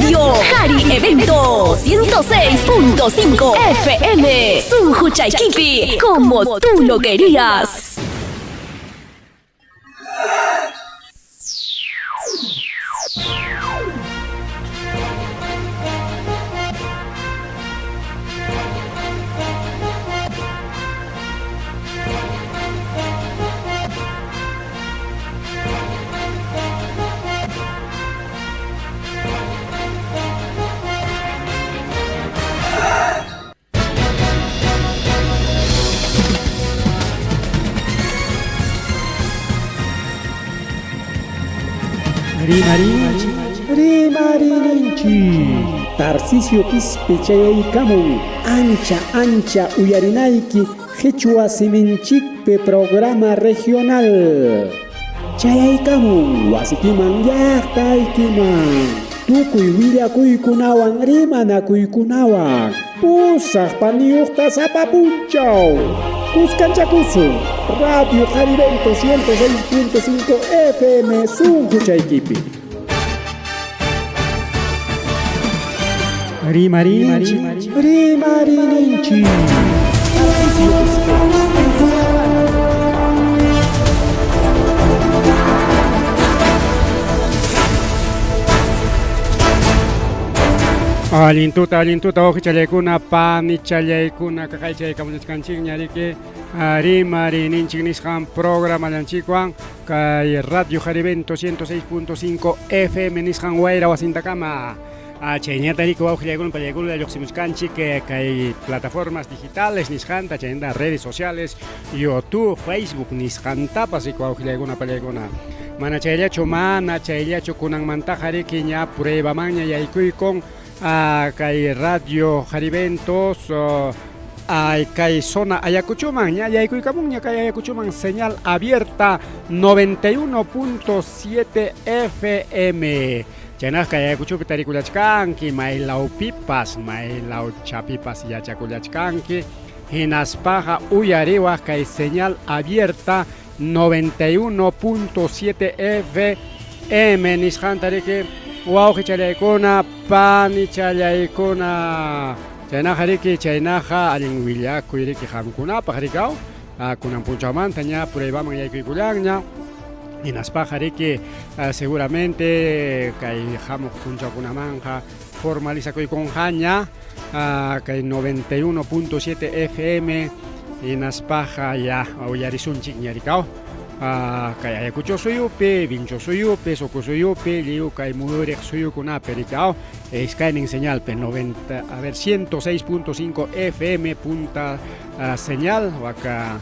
Radio Jari Evento 106.5 FM. Sunquchaykipi, como tú lo querías. Rimarinchik, rimarininchik. Tarcisio Quispe chayaykamun ancha ancha uyarinayki Qichwa siminchikpi programa regional. Chayaykamun wasikiman llaqtaykiman. Tukuy willakuykunawan rimanakuykunawan. Pusaq paniyuqta sapa punchaw. Kuskanchakusun Radio Jarivento 106.5 FM sunquchaykipi. Rimarinchik, rimarininchik. Allin tuta, allin tuta, wawqichallaykuna, panichallaykuna, kaqaychaykamullachkanchikña riki rimarininchik nisqan programallanchikwan kay Radio Jarivento 106.5 FM nisqan wayra wasintakama. Chayñata riki wawqillaykuna, pallaykuna lluqsimuchkanchik kay plataformas digitales nisqanta, chaynata redes sociales, YouTube, Facebook nisqantapas riki wawqillaykuna, pallaykuna. Mana chayllachu, mana chayllachu kunanmantaqa riki ña pruebamanña yaykuykun kay Radio Jariventos kay zona Ayacuchoman, ña yaykuykamunña kay Ayacuchoman señal abierta 91.7 FM. Chaynaq kay Ayacuchopi tarikullachkanki, maylawpipas, maylawchapipas yachakullachkanki, hinaspaqa uyariwaq kay señal abierta 91.7 FM nisqanta riki wawqichallaykuna, panichallaykuna. Chaynaqa riki, chaynaqa allin willakuy riki qamkunapaq rikaw. Kunan punchawmanta ña pruebaman yaykuykullanña. Hinaspaqa riki seguramente kay hamuq punchawkunamanqa formalizakuykunqaña kay 91.7 FM hinaspaqa ya uyarisunchikña rikaw. Kay Ayacucho suyupi, Vincho suyupi, Soco suyupi, lliw kay muyuriq suyukunapi rikaw. Iskaynin señalpi 90, a ver, 106.5 FM punta señal waka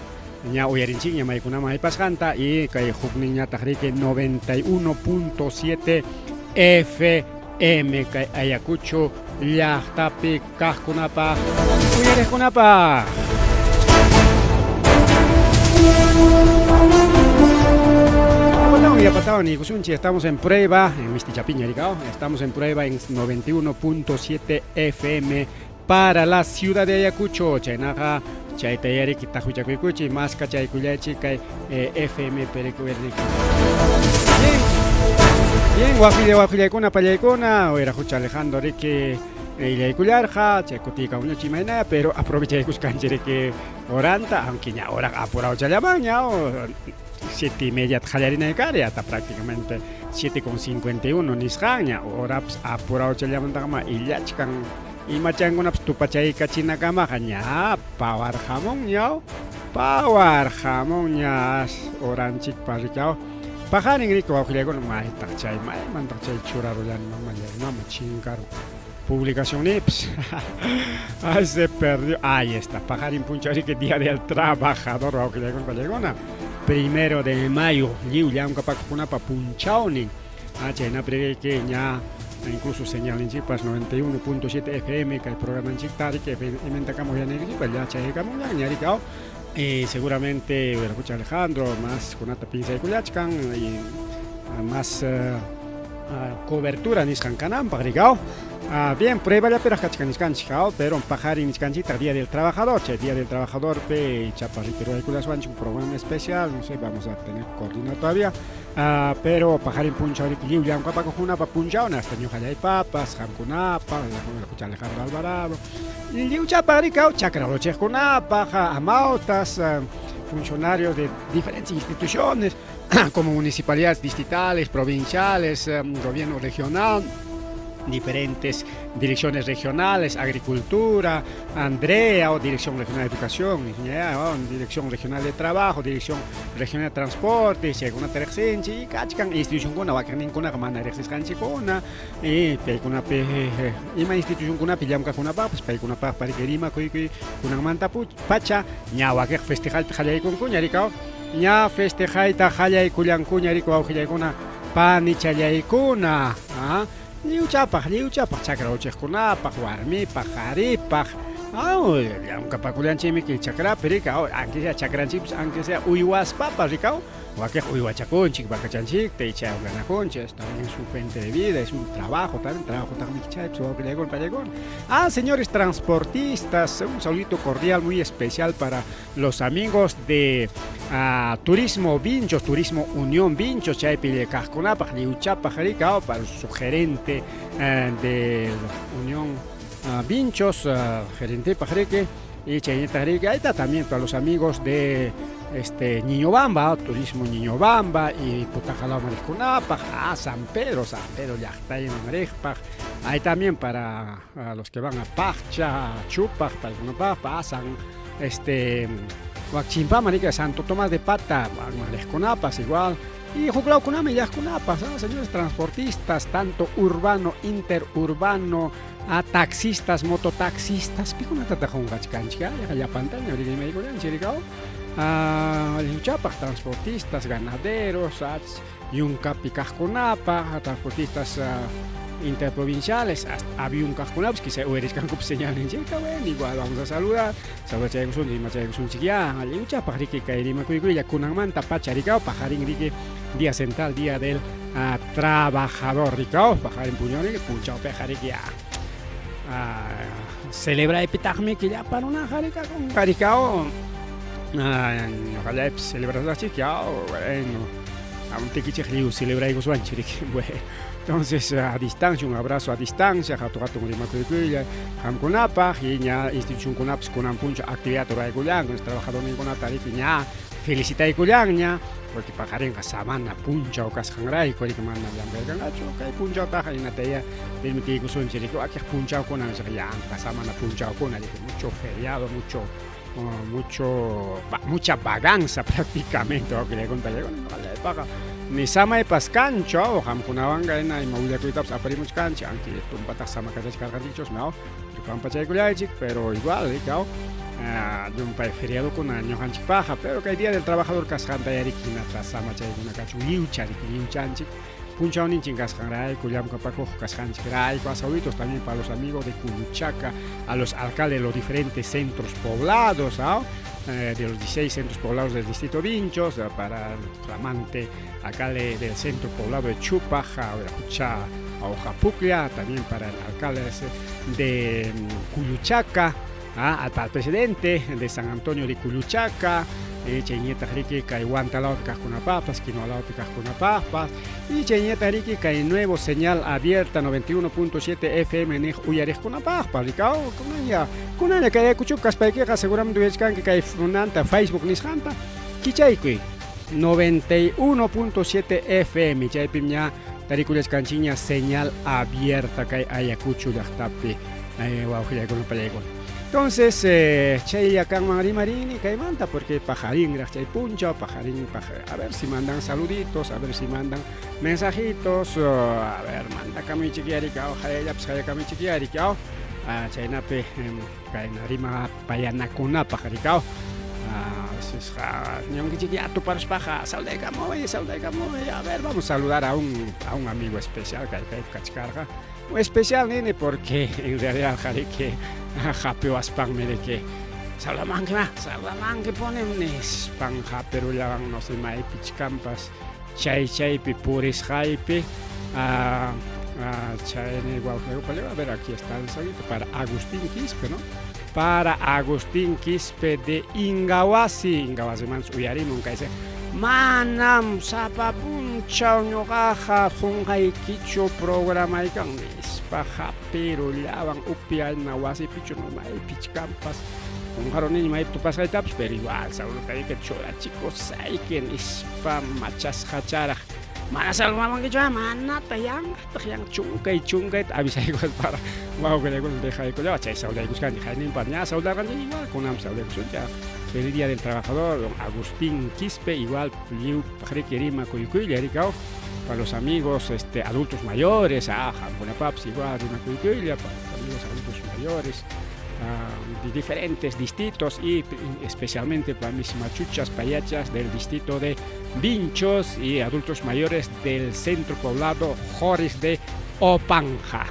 ña uyarinchikña maykunaman haypasqanta y kay hukninñataq riki 91.7 FM kay Ayacucho llaqtapi kaqkunapaq uyariqkunapaq. Yapatawan niykusunchik, estamos en prueba en Mistichapiña, rikao, estamos en prueba en 91.7 FM para la ciudad de Ayacucho. Chaynaqa chayta yariki tahuchakuykuchik, maska chaykullaychik kay FM perikuerriki. Bien, bien, waqilla waqillaykuna pallaykuna, wiraqucha Alejandro riki illaykullarqa, chay kutiykamuñachi imayna, pero aprovechaykuskanchik riki horanta, aunque ña hora apurauchallamanña, 7:30 qallarinay kari, hasta prácticamente 7:51 nisqanña, horapas apurauchallamantaqma illachkan imachankunapas tupachaykachinakamaqa ña pawarqamunña, pawarqamunña horanchikpa rikaw. Paqarin riki wawqillaykuna maytaq chay, maymantaq chay churarullani mamallay, mama chinkaru publicacionniypas. Ay, se perdió. Ahí está, paqarin punchaw riki Día del Trabajador wawqillaykuna pallaykuna. 1 de mayo, lliw llamkapakuqkunapa punchawnin. Chaynapi riki ña incluso señalninchikpas 91.7 FM kay programanchikta riki FM yanaykichikpas ya chayaykamunña ña rikaw. Seguramente Wiraqucha Alejandro más kunata piensaykullachkan y más cobertura nisqan kananpaq rikaw. Ah, bien, prueballapiraq kachkan nichkanchik, pero paqarin nichkanchiktaq Día del Trabajador, chay Día del Trabajadorpi chaparrito ruwaykulaswanchik un programa especial, no sé, vamos a tener que coordinar todavía. Ah, pero paqarin punchaw riki lliw llamk'apakuqkunapa punchawna hasta ñuqallaypapas, qamkunapa, Alejandro Alvarado, lliwchapaq riki chakra ruchiqkunapaq, amautas, funcionarios de diferentes instituciones como municipalidades distritales, provinciales, gobierno regional, diferentes direcciones regionales, agricultura, Andrea, o Dirección Regional de Educación, Dirección Regional de Trabajo, Dirección Regional de Transporte, chaykunata riqsinchik y kachkan institucionkuna wakinninkunaqa mana riqsisqanchikkuna y paykunapi ima institucionkunapi llamkaqkunapaqpas paykunapaqpa riki rimakuykuy kunanmanta pacha ña wakiq festejayta qallaykunkuña rikaw ña festejayta qallaykullankuña riki wawqillaykuna panichallaykuna lliwchapaq lliwchapaq chakra uchiqkunapaq warmipaq qaripaq aw llamkapakullanchikmi kay chakrapi riki aw aunque sea chakranchikpis aunque sea uywaspapas rikaw wakiq uywachakunchik vacachanchikta icha ganakunchik es también su fuente de vida es un trabajo también trabajotaqmi chaypis wawqillaykuna pallaykuna ah señores transportistas un saludito cordial muy especial para los amigos de Turismo Vinchos, Turismo Unión Vinchos, chaypi kaqkunapaq lliwchapaq rikaw para su gerente de Unión Vinchos, gerentepaq riki y chaynitaq riki ahí está también para los amigos de este Niñobamba, Turismo Niñobamba y Putajalao mariqkunapaq, San Pedro, San Pedro llaqtayman riqpaq, ahí también para los que van a Paqcha, Chupaq, paykunapaqpas, San este wak chimpaman riki Santo Tomás de Pata, riqkunapas igual y huklawkunaman illaqkunapas, señores transportistas, tanto urbano, interurbano, a taxistas, mototaxistas, pikunatataq qunqachkanchik, yaqa llapantaña rimaykullanchik rikaw, lliwchapaq transportistas, ganaderos, yunkapi kaqkunapaq, transportistas interprovinciales, hasta avión kaqkunapas, quizá uyarichkankupas señalninchikta, bueno, igual vamos a saludar, saludachaykusunchik, imachaykusunchik ya, lliwchapaq riki kay rimakuykulla kunanmanta pacha rikaw, paqarin riki día central, día del trabajador rikaw, paqarin punchaw riki, punchawpiqa riki ya, celebraypitaqmi killapa runaqa rikakunqa rikaw, ñuqallaypis celebrasaqchik ya, bueno, tikichik lliw celebraykusuwanchik riki, bueno, entonces a distancia, un abrazo a distancia, hatun hatun rimakuykuylla qamkunapaq y ña institucionkunapas kunan punchaw actividad ruraykullanku, trabajadorninkunata riki ña felicitaykullanña, porque paqarinqa samana punchaw kasqanrayku riki mana llamkaykanqachu, kay punchawtaqa hinataya permitiykusunchik riki wakiq punchawkuna nisqa yanqa samana punchawkuna riki mucho feriado, mucho mucho mucha vaganza prácticamente wawqillaykunata ni samaypas kanchu qamkunawanqa hina ima willakuytapas aparimuchkanchik aunque tumpataq samakachachkarqanchikchus no pampachaykullaychik pero igual rikaw llumpay feriadokuna ñuqanchikpaqqa pero kay día del trabajador kasqanta riki hinata samachaykuna kachun lliwcha riki lliwchanchik punchawninchik kasqanrayku llamkapakuq kasqanchikrayku. Saluditos también para los amigos de Culuchaca, a los alcaldes de los diferentes centros poblados, ¿ah? De los 16 centros poblados del distrito Vinchos, para el flamante alcalde del centro poblado de Chupaja, Hucha, Ojapuclia, también para el alcalde de Cuyuchaca, ¿ah? Para el presidente de San Antonio de Cuyuchaca, chayñataq riki kay Huantalawpi kaqkunapaqpas, Quinoalawpi kaqkunapaqpas, y chayñataq riki kay nuevo señal abierta 91.7 FM niq uyariqkunapaqpas rikaw, kunanya kunanya kay Ayacucho kaspaykiqa seguramente uyachkanki kay funanta Facebook nisqanta kichaykuy 91.7 FM chaypim ña tarikullachkanchikña señal abierta kay Ayacucho llaqtapi wawqillaykuna pallaykuna. Entonces, chaylla kanman rimarini kaymanta porque pajarinraq chay punchaw, pajarín, a ver si mandan saluditos, a ver si mandan mensajitos, a ver, mandakamichik yarikaw, hayallapas hayakamichik yarikaw, chaynapi kayna rimapayanakunapaq rikaw. Ñunkichik ya tuparuspaqa saludaykamuy, saludaykamuy, a ver, vamos a saludar a un amigo especial kay kaypi kachkarqa. Especial nini porque en realidad jariki hapiwaspanmi de que saludamanki ma, saludamanki punim nispan hapirullawan no sé maypichkanpas chay chaypi purisqaypi. Ah, chayni a ver, aquí está el salito para Agustín Quispe, ¿no? Para Agustín Quispe de Ingahuasi, Ingahuasimanta uyarimun kaysi manam sapa punchaw ñuqaqa qunqaykichu programaykan nispa hapirullawan upyana wasipichu no maypich kanpas qunqaruniña maypi tupasqaytapas pero igual saludayki churachikusayki nispa machasqacharaq mana saludawankichu manata yanqataq yanqa chunkay chunkayta avisaykuspara wawqillaykuna dejaykullawa chay saludaykusqanchik hayninpa ña saludarqanchik igual kunanpas saludaykusunchik. Feliz Día del Trabajador, don Agustín Quispe, igual lliwpaq riki rimakuykuylla rikaw para los amigos este, adultos mayores, ah, qamkunapapas igual rimakuykuylla para los amigos adultos mayores de diferentes distritos y especialmente para mis machuchas payachas del distrito de Vinchos y adultos mayores del centro poblado Joris de Opanja.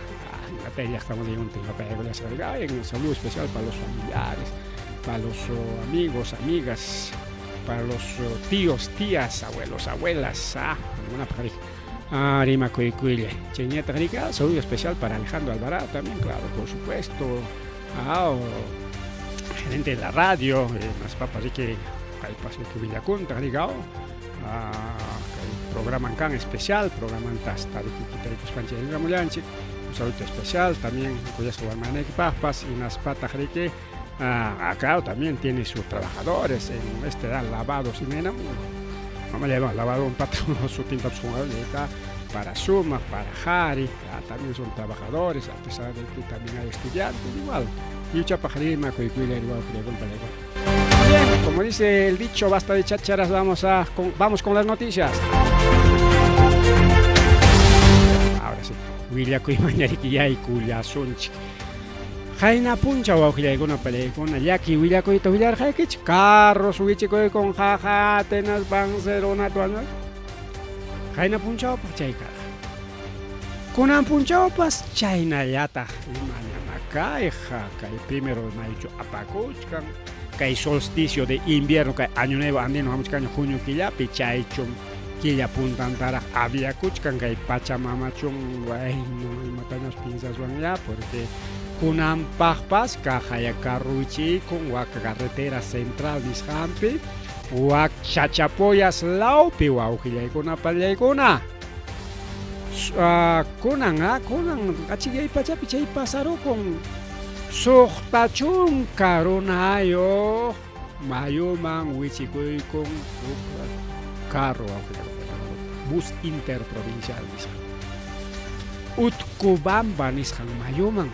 Un saludo especial para los familiares, para los oh, amigos, amigas, para los oh, tíos, tías, abuelos, abuelas. Ah, Ah, rimakuykuylla. Chayñataq rika, saludo especial para Alejandro Alvarado también, claro, por supuesto. Ah, oh, gerente de la radio, más papas riki kaypas riki willakunta rika, ah, kay programan kan especial, programantas riki kitariykuspanchik rimamullanchik. Un saludo especial también kuyasqa warmanaykipapas hinaspataq riki ah, acá también tiene sus trabajadores en este da lavados y mena mamá lleva lavado un pato sutintapas qunqaruni para Suma, para Jari, ah, también son trabajadores, a pesar de que también hay estudiantes, igual. Bien, como dice el dicho, basta de chácharas, vamos con las noticias. Ahora sí, willakuyman yaykullasunchik. Qayna punchaw wawqillaykuna palaykuna llaki willakuyta willarqaykichik carros wichikuykun qaqa Atenas Barcelona Qayna punchawpaq chay karqa. Kunan punchawpas chaynallataq imañama kayqa kay primero de mayochu apakuchkan kay solsticio de invierno kay año nuevo andino hamuchkanña junio killapi chaychum killa puntantaraq aviakuchkan kay pachamamachun bueno imatañas piensaswanya porque kunanpaqpas kaqaya carro wichiykun waka carretera central nisqanpi wak Chachapoyas lawpi wawqillaykuna pallaykuna kunan kunan achikyay pachapi chay pasarukun suqta chunka runayuq mayuman wichikuykun huk carro bus interprovincial nisqa Utcubamba nisqan mayuman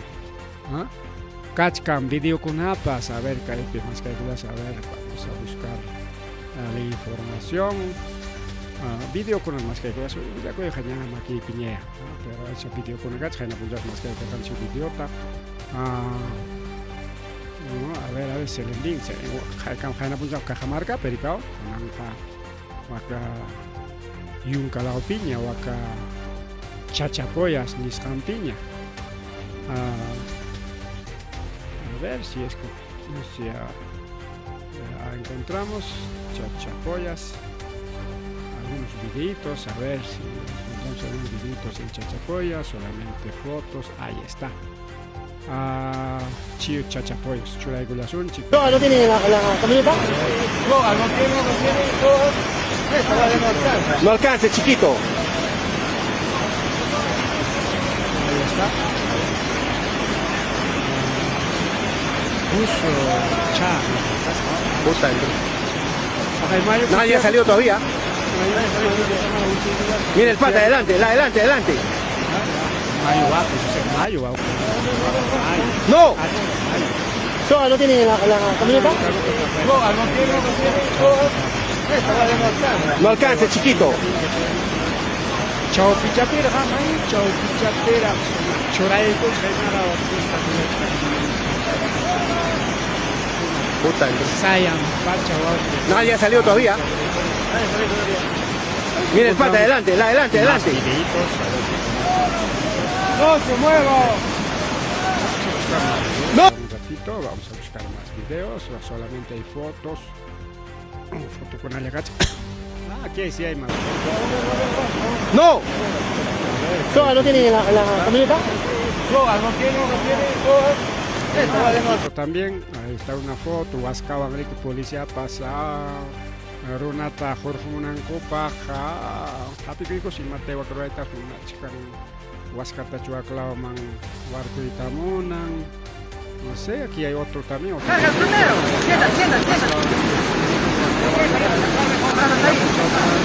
kachkan videokunapas a ver kaypi maskaykulas a ver vamos a buscar la información videokuna maskaykulas willakuyqa ña makiypiña pero acha videokuna kachkan hayna punchawpas maskaykurqanchik videota no, a ver Selendín qayna punchaw Cajamarca Pericao kunanqa waka yunka lawpiña waka Chachapoyas nisqanpiña. A ver si es que si encontramos Chachapoyas algunos videitos, a ver si encontramos algunos videitos en Chachapoyas, solamente fotos, ahí está. Chiu Chachapoyas, churaykullasunchik. No, no tiene la camioneta. No, no tiene, no tiene. No alcanza, chiquito. Ahí está. Puso cha. Puta, nadie ha salido todavía. Mira el pata, adelante, adelante, adelante. Mayo bajo, eso es mayo bajo. No. ¿Soa no tiene la camioneta? No, no tiene, no tiene. No alcanza, chiquito. Chawpichapira, may chawpichapira. Churaykus Puta, Sayan pacha wawqi. Nadie ha salido todavía. Mira el pata, adelante, adelante, adelante. ¡No se mueva! No. Un ratito, vamos a buscar más videos, solamente hay fotos. Foto con Aliagacha. Ah, aquí sí hay más. ¡No! ¿Soga no tiene en la, en la camioneta? Soga no tiene, no tiene, soga. También ahí está una foto, waskawan riki policía pasa runata hurqumunankupaq hapikuykus imata ruraytas munachkan waskata chuaklawman warkuyta munan. No sé, aquí hay otro también. Otro. ¡Carga el primero! ¡Siéntate, siéntate, siéntate!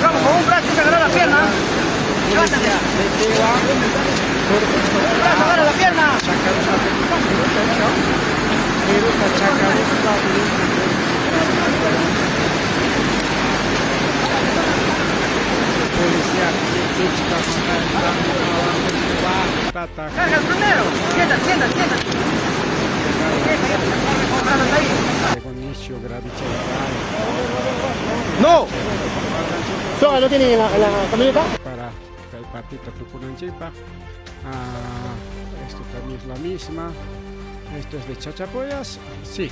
Vamos, con un brazo se agarra la pierna. ¡Levántate! ¡Un brazo agarra la pierna! ¡Carga el primero! ¡Siéntate, siéntate, siéntate! ¡No! ¿Soga no tiene en la, en la camioneta? Para el partito tupunanchikpaq. Ah, esto también es la misma. Esto es de Chachapoyas. Sí,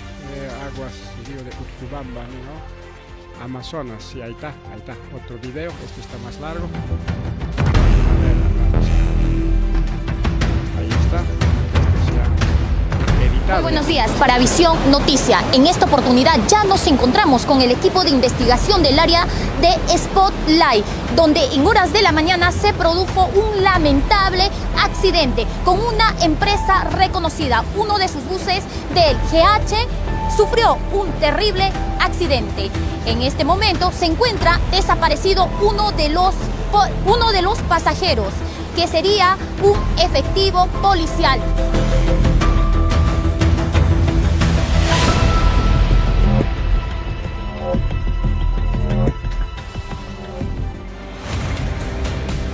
aguas río de Utcubamba, ¿no? Amazonas, sí, ahí está, ahí está. Otro video, este está más largo. A ver, vamos a- Ahí está. Este se ha editado. Muy buenos días para Visión Noticia. En esta oportunidad ya nos encontramos con el equipo de investigación del área de Spotlight, donde en horas de la mañana se produjo un lamentable accidente con una empresa reconocida. Uno de sus buses del GH sufrió un terrible accidente. En este momento se encuentra desaparecido uno de los pasajeros, que sería un efectivo policial.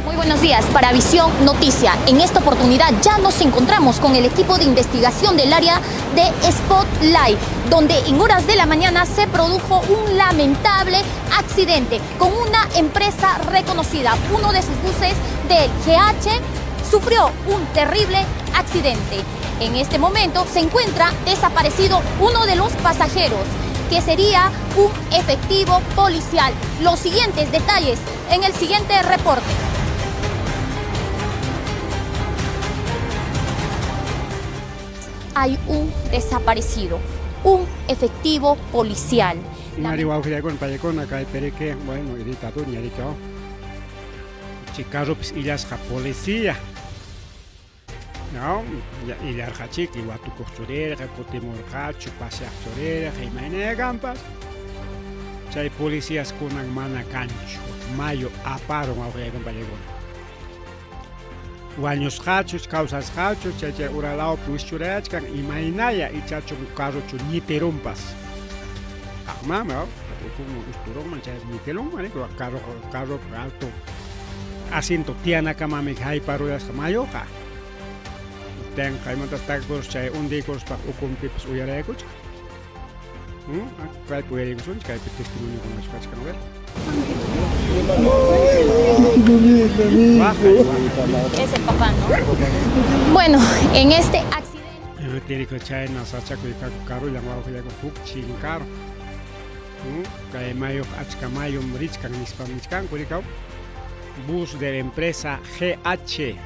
Muy buenos días para Visión Noticia. En esta oportunidad ya nos encontramos con el equipo de investigación del área de Spotlight, donde en horas de la mañana se produjo un lamentable accidente con una empresa reconocida. Uno de sus buses del GH sufrió un terrible accidente. En este momento se encuentra desaparecido uno de los pasajeros, que sería un efectivo policial. Los siguientes detalles en el siguiente reporte. Hay un desaparecido, un efectivo policial. Mari wawqillaykuna paykuna kay perique, bueno, editado ñarika. Chay carropis illasqa policía. No, illarqachik watukuq churirqa, kutimurqachu, paseaq churirqa, imaynayakampas. Chay policías kunan mana kanchu. Mayo aparun wawqillaykuna paykuna. Wañusqachus, kawsasqachus, chay chay uralawpi wischurayachkan imaynaya ichachu carrochu ñitirunpas. Aqmama, ukuman usturunman chay ñitirunman, carro carro alto asiento tiyanakamami hayparuyasqa mayuqa. Tenqa tacos chay undiykuspa ukunpipas uyaraykuchkan. Kaypi uyariykusunchik, kaypi testimonio kachkan, a ver. Waqay, waqay. Es el papá, ¿no? Bueno, en este accidente. Tiene que chayna sachakuy karullan wawqillaykuna huk chinkaru. Kay mayu achka mayum richkan nispam nichkanku rikaw. Bus de la empresa GH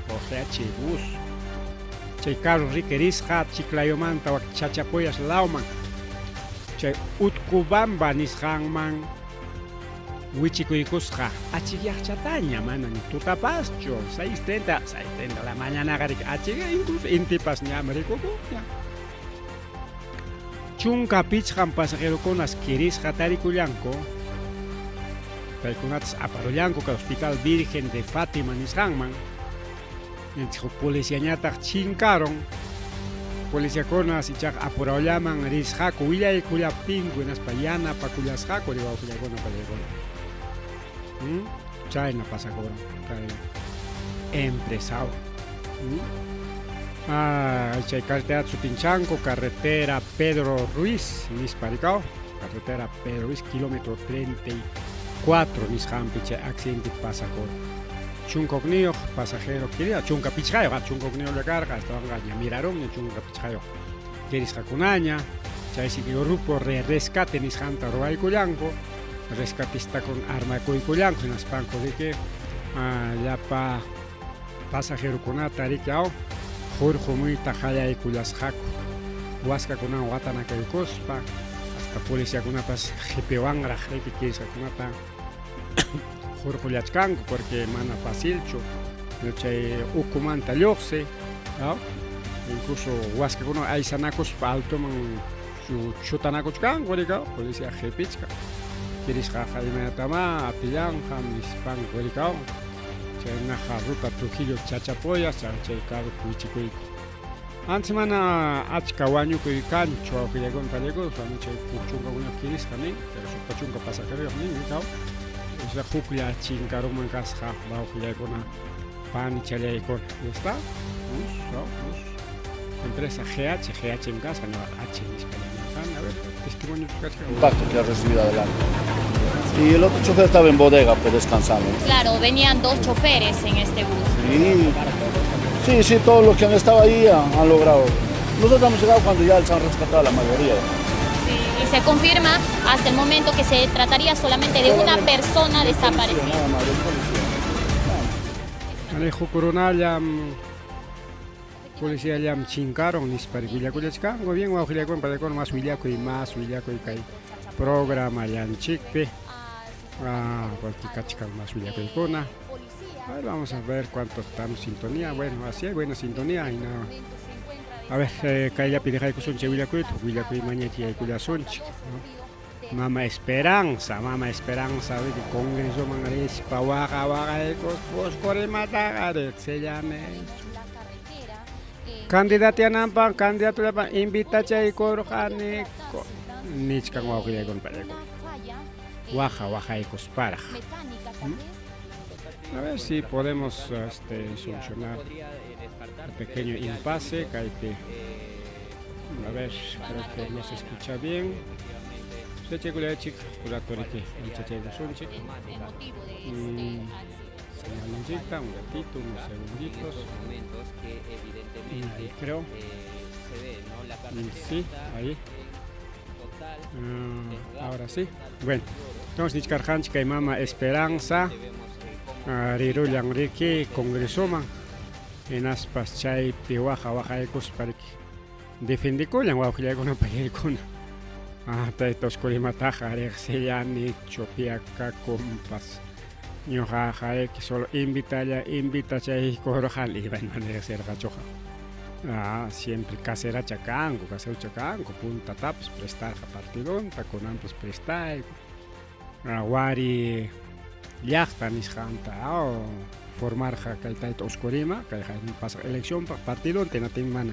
o GH Bus. Chay carro rikerisqa Chiclayomanta wak Chachapoyas lawman. Chay Utcubamba nisqanman wichikuykusqa achikyaqchataña mana ni tutapaschu 6:30 6:30 de la mañana riki achikya incluso intipas ñam rikukunña. 15 pasajerokunas kirisqa tarikullanku. Paykunatas aparullanku kay Hospital Virgen de Fátima nisqanman. Entonces policiañataq chinkaron. Policiakunas ichaqa apurawllaman risqaku willaykullaptinku hinaspa yanapakullasqaku riwawqillaykuna paykuna. Chayna pasakuran kay empresawan. Ah, chay carretera sutinchanku, carretera Pedro Ruiz, nispa rikaw, carretera Pedro Ruiz, kilómetro 34 nisqanpi chay accidente pasakuran. 11 pasajero quería, 15, 11 karqa, astawanqa ña mirarunña 15 kirisqakunaña, chaysi grupo de rescate nisqanta ruwaykullanku, rescatistakuna armakuykullanku hinaspanku riki llapa Pasajerokunata riki aw hurqumuyta qallaykullasqaku. Waskakunawan watanakuykuspa hasta policiakunapas qipiwanraq riki kirisqakunata hurqullachkanku porque mana facilchu chay ukumanta lluqsi aw incluso waskakunawan aysanakuspa altoman chutanakuchkanku riki aw policia qipichkan kirisqaqa imaynatamá atillanqa nispanku riki aw Chaynaqa ruta Trujillo Chachapoyas chay carropi wichikuyku. Antes mana achka wañukuy kanchu wawqillaykuna tarikuspa chay huk chunkakunayuq kirisqa nin, pero suqta chunka pasajeroyuq nin rikaw. Isla huklla chinkarunman kasqa wawqillaykuna panichallaykuna. Ya está. Bus, bus. Empresa GH, GH en casa, no H nispa llamarqani. A ver, testimonio kachkan. Impacto que ha recibido adelante. Y el otro chofer estaba en bodega, pues descansando. Claro, venían dos choferes en este bus. Sí, sí, sí, todos los que han estado ahí han logrado. Nosotros hemos llegado cuando ya se han rescatado la mayoría. Sí, y se confirma hasta el momento que se trataría solamente de una persona desaparecida. Nada más, del policía. Manejo coronallam policiallam chinkaron nispa willakullachkanku bien wawqillakuna paykuna más willakuy más willakuy kay programallanchikpi porque kachkan más willakuykuna. A ver, vamos a ver cuánto estamos sintonía. Bueno, así hay buena sintonía y no. A ver, kayllapi dejaykusunchik willakuyta, willakuy mañayta yaykullasunchik, ¿no? Mama Esperanza, Mama Esperanza, riki congresoman rispa waqa waqaykuspa Oscorimataqa riqsillanichu. Candidatiananpaq, candidatulapaq invitachaykurqaniku nichkan wawqillaykuna paykuna. Waqa waqaykusparaq. A ver si podemos solucionar un pequeño impasse kaypi. A ver, creo que no se escucha bien. Chaykullachik, rato riki anchachaykusunchik. Señalninchikta, un ratito, unos segunditos. Ahí creo. Sí, ahí. Ahora sí. Bueno, entonces nichkarqanchik kay mama Esperanza rirullan riki congresoman hinaspas chaypi waqa waqaykuspa riki defendikullan wawqillaykuna payaykuna. Tayta Oscorimataqa riqsillanichu piakakunpas. Ñuqaqa riki solo invitalla invitachaykurqani y bueno mana riqsirqachuqa. Siempre caseracha kanku, caserucha kanku, puntatapas prestarqa partidonta, kunanpas prestayku. Wari llaqta nisqanta formarqa kay tayta Oscorima, kay pasaq eleccionpaq partidonta hinaptin mana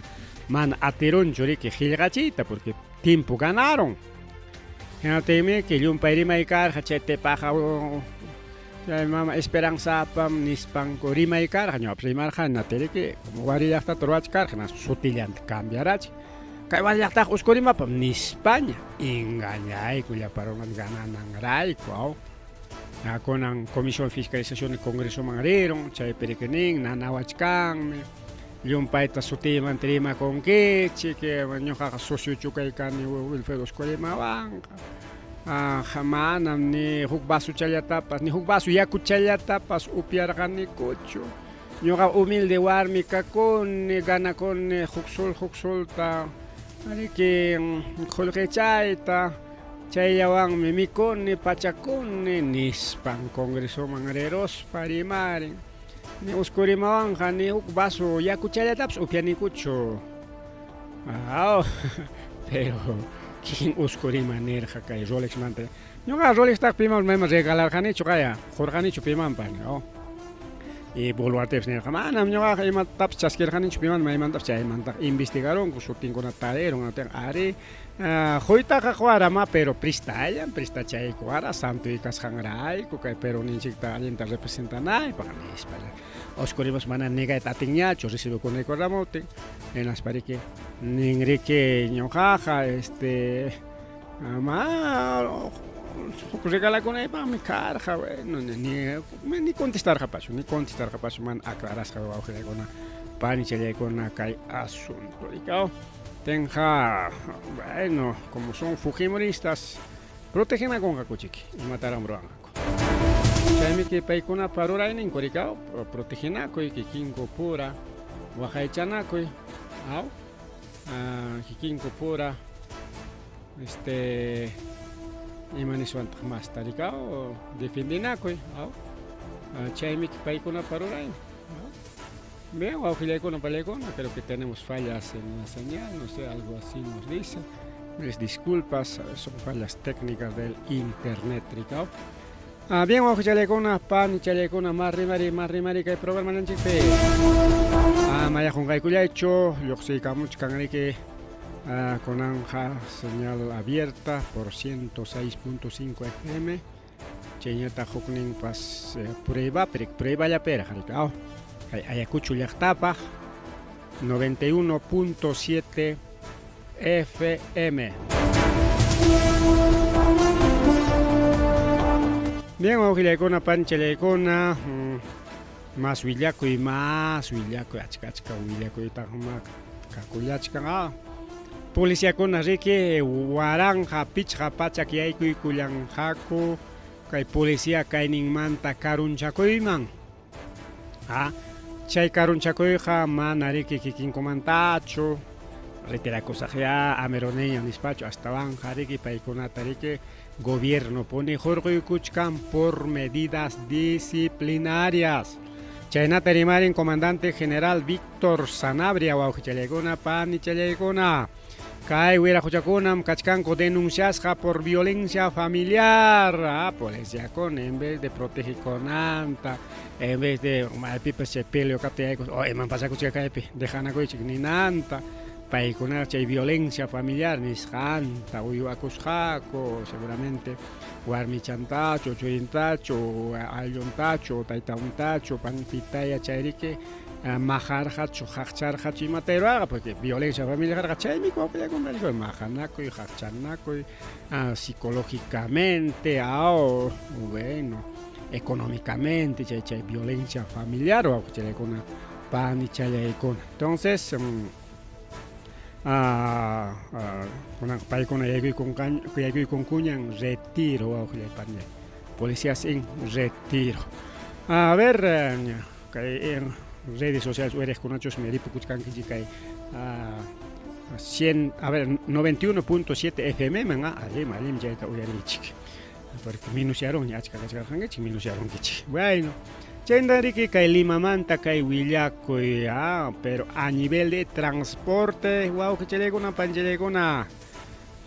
mana atirunchu riki qillqachiyta porque tiempo ganaron. Hinaptinmi que llumpay rimay karqa chay tepaqa chay mama Esperanzapam nispanku rimay karqa, ñuqapas rimarqani natiriki como wari llaqtata ruwachkarqa hinaspa sutillanta cambiarachin. Kay wari llaqtaqa Oscorimapam nispaña engañayku llapa runa ganananrayku aw. Kunan Comisión de Fiscalización del Congresoman rirun, chaypi riki nin nanawachkanmi, llumpayta sutiymanta rimakunkichik, ñuqaqa sociochu kaykani Wilfredo Oscorimawanqa. Manam ni huk vasochallatapas, ni huk vaso yakuchallatapas upyarqanikuchu. Ñuqa humilde warmi kakuni, ganakuni huk sol huk solta riki qullqichayta, chayllawanmi mikuni, pachakuni nispan congresoman riruspa rimarin. Ni Oscorimawanqa ni huk vaso yakuchallatapas upyanikuchu. Pero ¿quién Oscorima nirqa kay Rolexmanta? Ñuqa Rolextaqa pimanpas mayman regalarqanichu qaya, qurqanichu pimanpas, no. Y Boluartepas nirqa, manam ñuqaqa imatapas chaskirqanichu piman maymantapas chaymantaqa investigarunku sutinkunata tarirun, ari quytaqa quwarama pero pristallan, pristachaykuwara santoy kasqanrayku kay peruninchikta allinta representanaypaq nispa. Oscorimas mana negayta atinñachu recibokunayku ramuptin, hinaspa riki ninriki ñuqaqa ma huk regalakunaypaqmi karqa, bueno, ni contestarqapaschu, ni contestarqapaschu mana aclarasqa wawqillaykuna panichallaykuna kay asunto rikaw. Tenja, bueno, como son fujimoristas, protegenakunqaku chiki, imataraq ruwanqaku. Chaymi Chaymiki paykunapa rurayninku rikaw protegenakuy kikinku pura waqaychanakuy aw kikinku pura este ima niswantaq masta rikaw defendinakuy aw chaymiki paykunapa ruraynin. Bien, wawqillaykuna pallaykuna, creo que tenemos fallas en la señal, no sé, algo así nos dice. Les disculpas, son fallas técnicas del internet, rikaw. Ah, bien, wawqichallaykuna, panichallaykuna, mas rimari, mas rimari kay programa nanchikpi. Ah, maya qunqaykullaychu, lluqsiykamuchkan riki. Ah, kunanja señal abierta por 106.5 FM. Chaynataq hukninpas pruebapi, prueballapiraq riki, aw. Kay Ayacucho llaqtapaq 91.7 FM. Bien, wawqillaykuna, panchallaykuna, mas willakuy, mas willakuy, achka achka willakuytaqma kakullachkan. Ah, policiakuna riki 1500 yaykuykullanqaku kay policía kayninmanta karunchakuyman. Ah, chay karunchakuyqa mana riki kikinkumantachu retirakusaqyá ameroneña nispachu, astawanqa riki paykunata riki gobierno puni hurquykuchkan por medidas disciplinarias. Chaynata rimarin comandante general Víctor Sanabria, wawqichallaykuna, panichallaykuna. Kay wiraquchakunam kachkanku denunciasqa por violencia familiar. Ah, policiakuna en vez de protegekunanta, en vez de maypipas chay peleo kaptin yaykus, oh, iman pasakuchka kaypi, dejanakuychik ninanta. Paykuna chay violencia familiar nisqanta uywakusqaku, seguramente warmichantachu, churintachu, aylluntachu, taytantachu, panpitaya chayriki maqarqachu, qaqcharqachu imata ruwarqa, porque violencia familiar karqa, chaymi wawqillakuna maqanakuy, qaqchanakuy, psicológicamente, aw, bueno, económicamente, chay chay violencia familiar wawqichallaykuna, panichallaykuna. Entonces, kunanqa paykuna yaykuykunkuñan retiro wawqillay panillay, policías en retiro. A ver, kay en redes sociales uyariqkunachusmi ripukuchkankichik kay 100, a ver, 91.7 FM man, allim, allim chayta uyariychik. Porque minusyarunña, achka kachkarqankichik, minusyarunkichik. Bueno, chayta riki kay Limamanta kay willakuy, pero a nivel de transporte, wawqichallaykuna, panchallaykuna.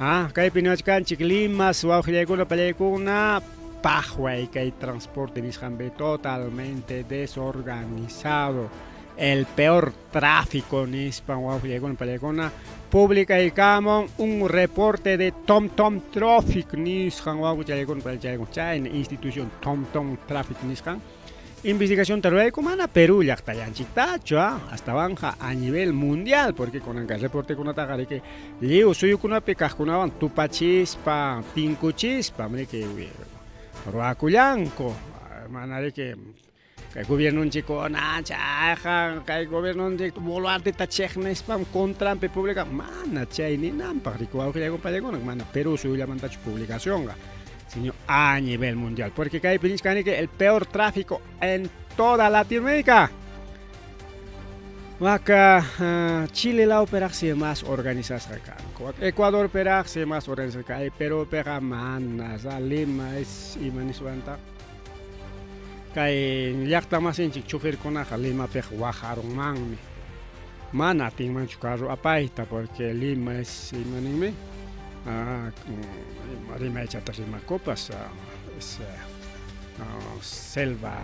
Ah, kaypi niwachkanchik Limas, wawqillaykuna, pallaykuna, paqway kay transporte nisqanpi totalmente desorganizado. El peor tráfico nispan wawqillaykuna, pallaykuna, publicaykamun un reporte de TomTom Traffic nisqan wawqichallaykuna, pallaykuna, chayna institución TomTom Traffic nisqan. Investigación rurayku mana Perú llaqtallanchiktachu, astawanqa a nivel mundial, porque kunanqa reportekunataqa riki lliw suyukunapi kaqkunawan tupachispa, tinkuchispa, riki ruwakullanku, mana riki kay gobiernonchikkuna chayqa kay gobiernonchik Boluarteta chiqnispam contranpi publican, mana chay ninanpaq riki wawqillaykuna pallaykuna, mana Perú suyullamantachu publicacionqa, sino a nivel mundial, porque kaypi nichkaniki el peor tráfico en toda Latinoamérica. Waka Chile lawpiraqsi más organizasqa kanku, waka Ecuadorpiraqsi más organizasqa kanku, Perúpiqa mana, Lima es ima niswantaq kay llaqta masinchik choferkunaqa Limapiqa waqarunmanmi, mana atinmanchu carro apayta porque Lima es ima ninmi rimaychata rimakupas es selva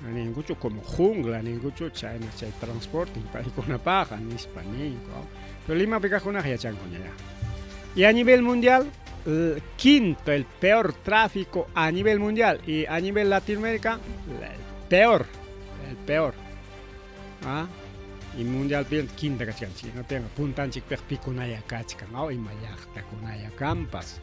ninkuchu como jungla ninkuchu chayna chay transporte paykunapaqa nispa ninku, pero Limapi kaqkunaqa yachankuña ya. Y a nivel mundial, el quinto, el peor tráfico a nivel mundial, y a nivel Latinoamérica, el peor, el peor. ¿Ah? Y mundial bien quinta kachkanchik, no tengo puntanchik piq pikunaya kachkan, aw ima llaqtakunaya kampas.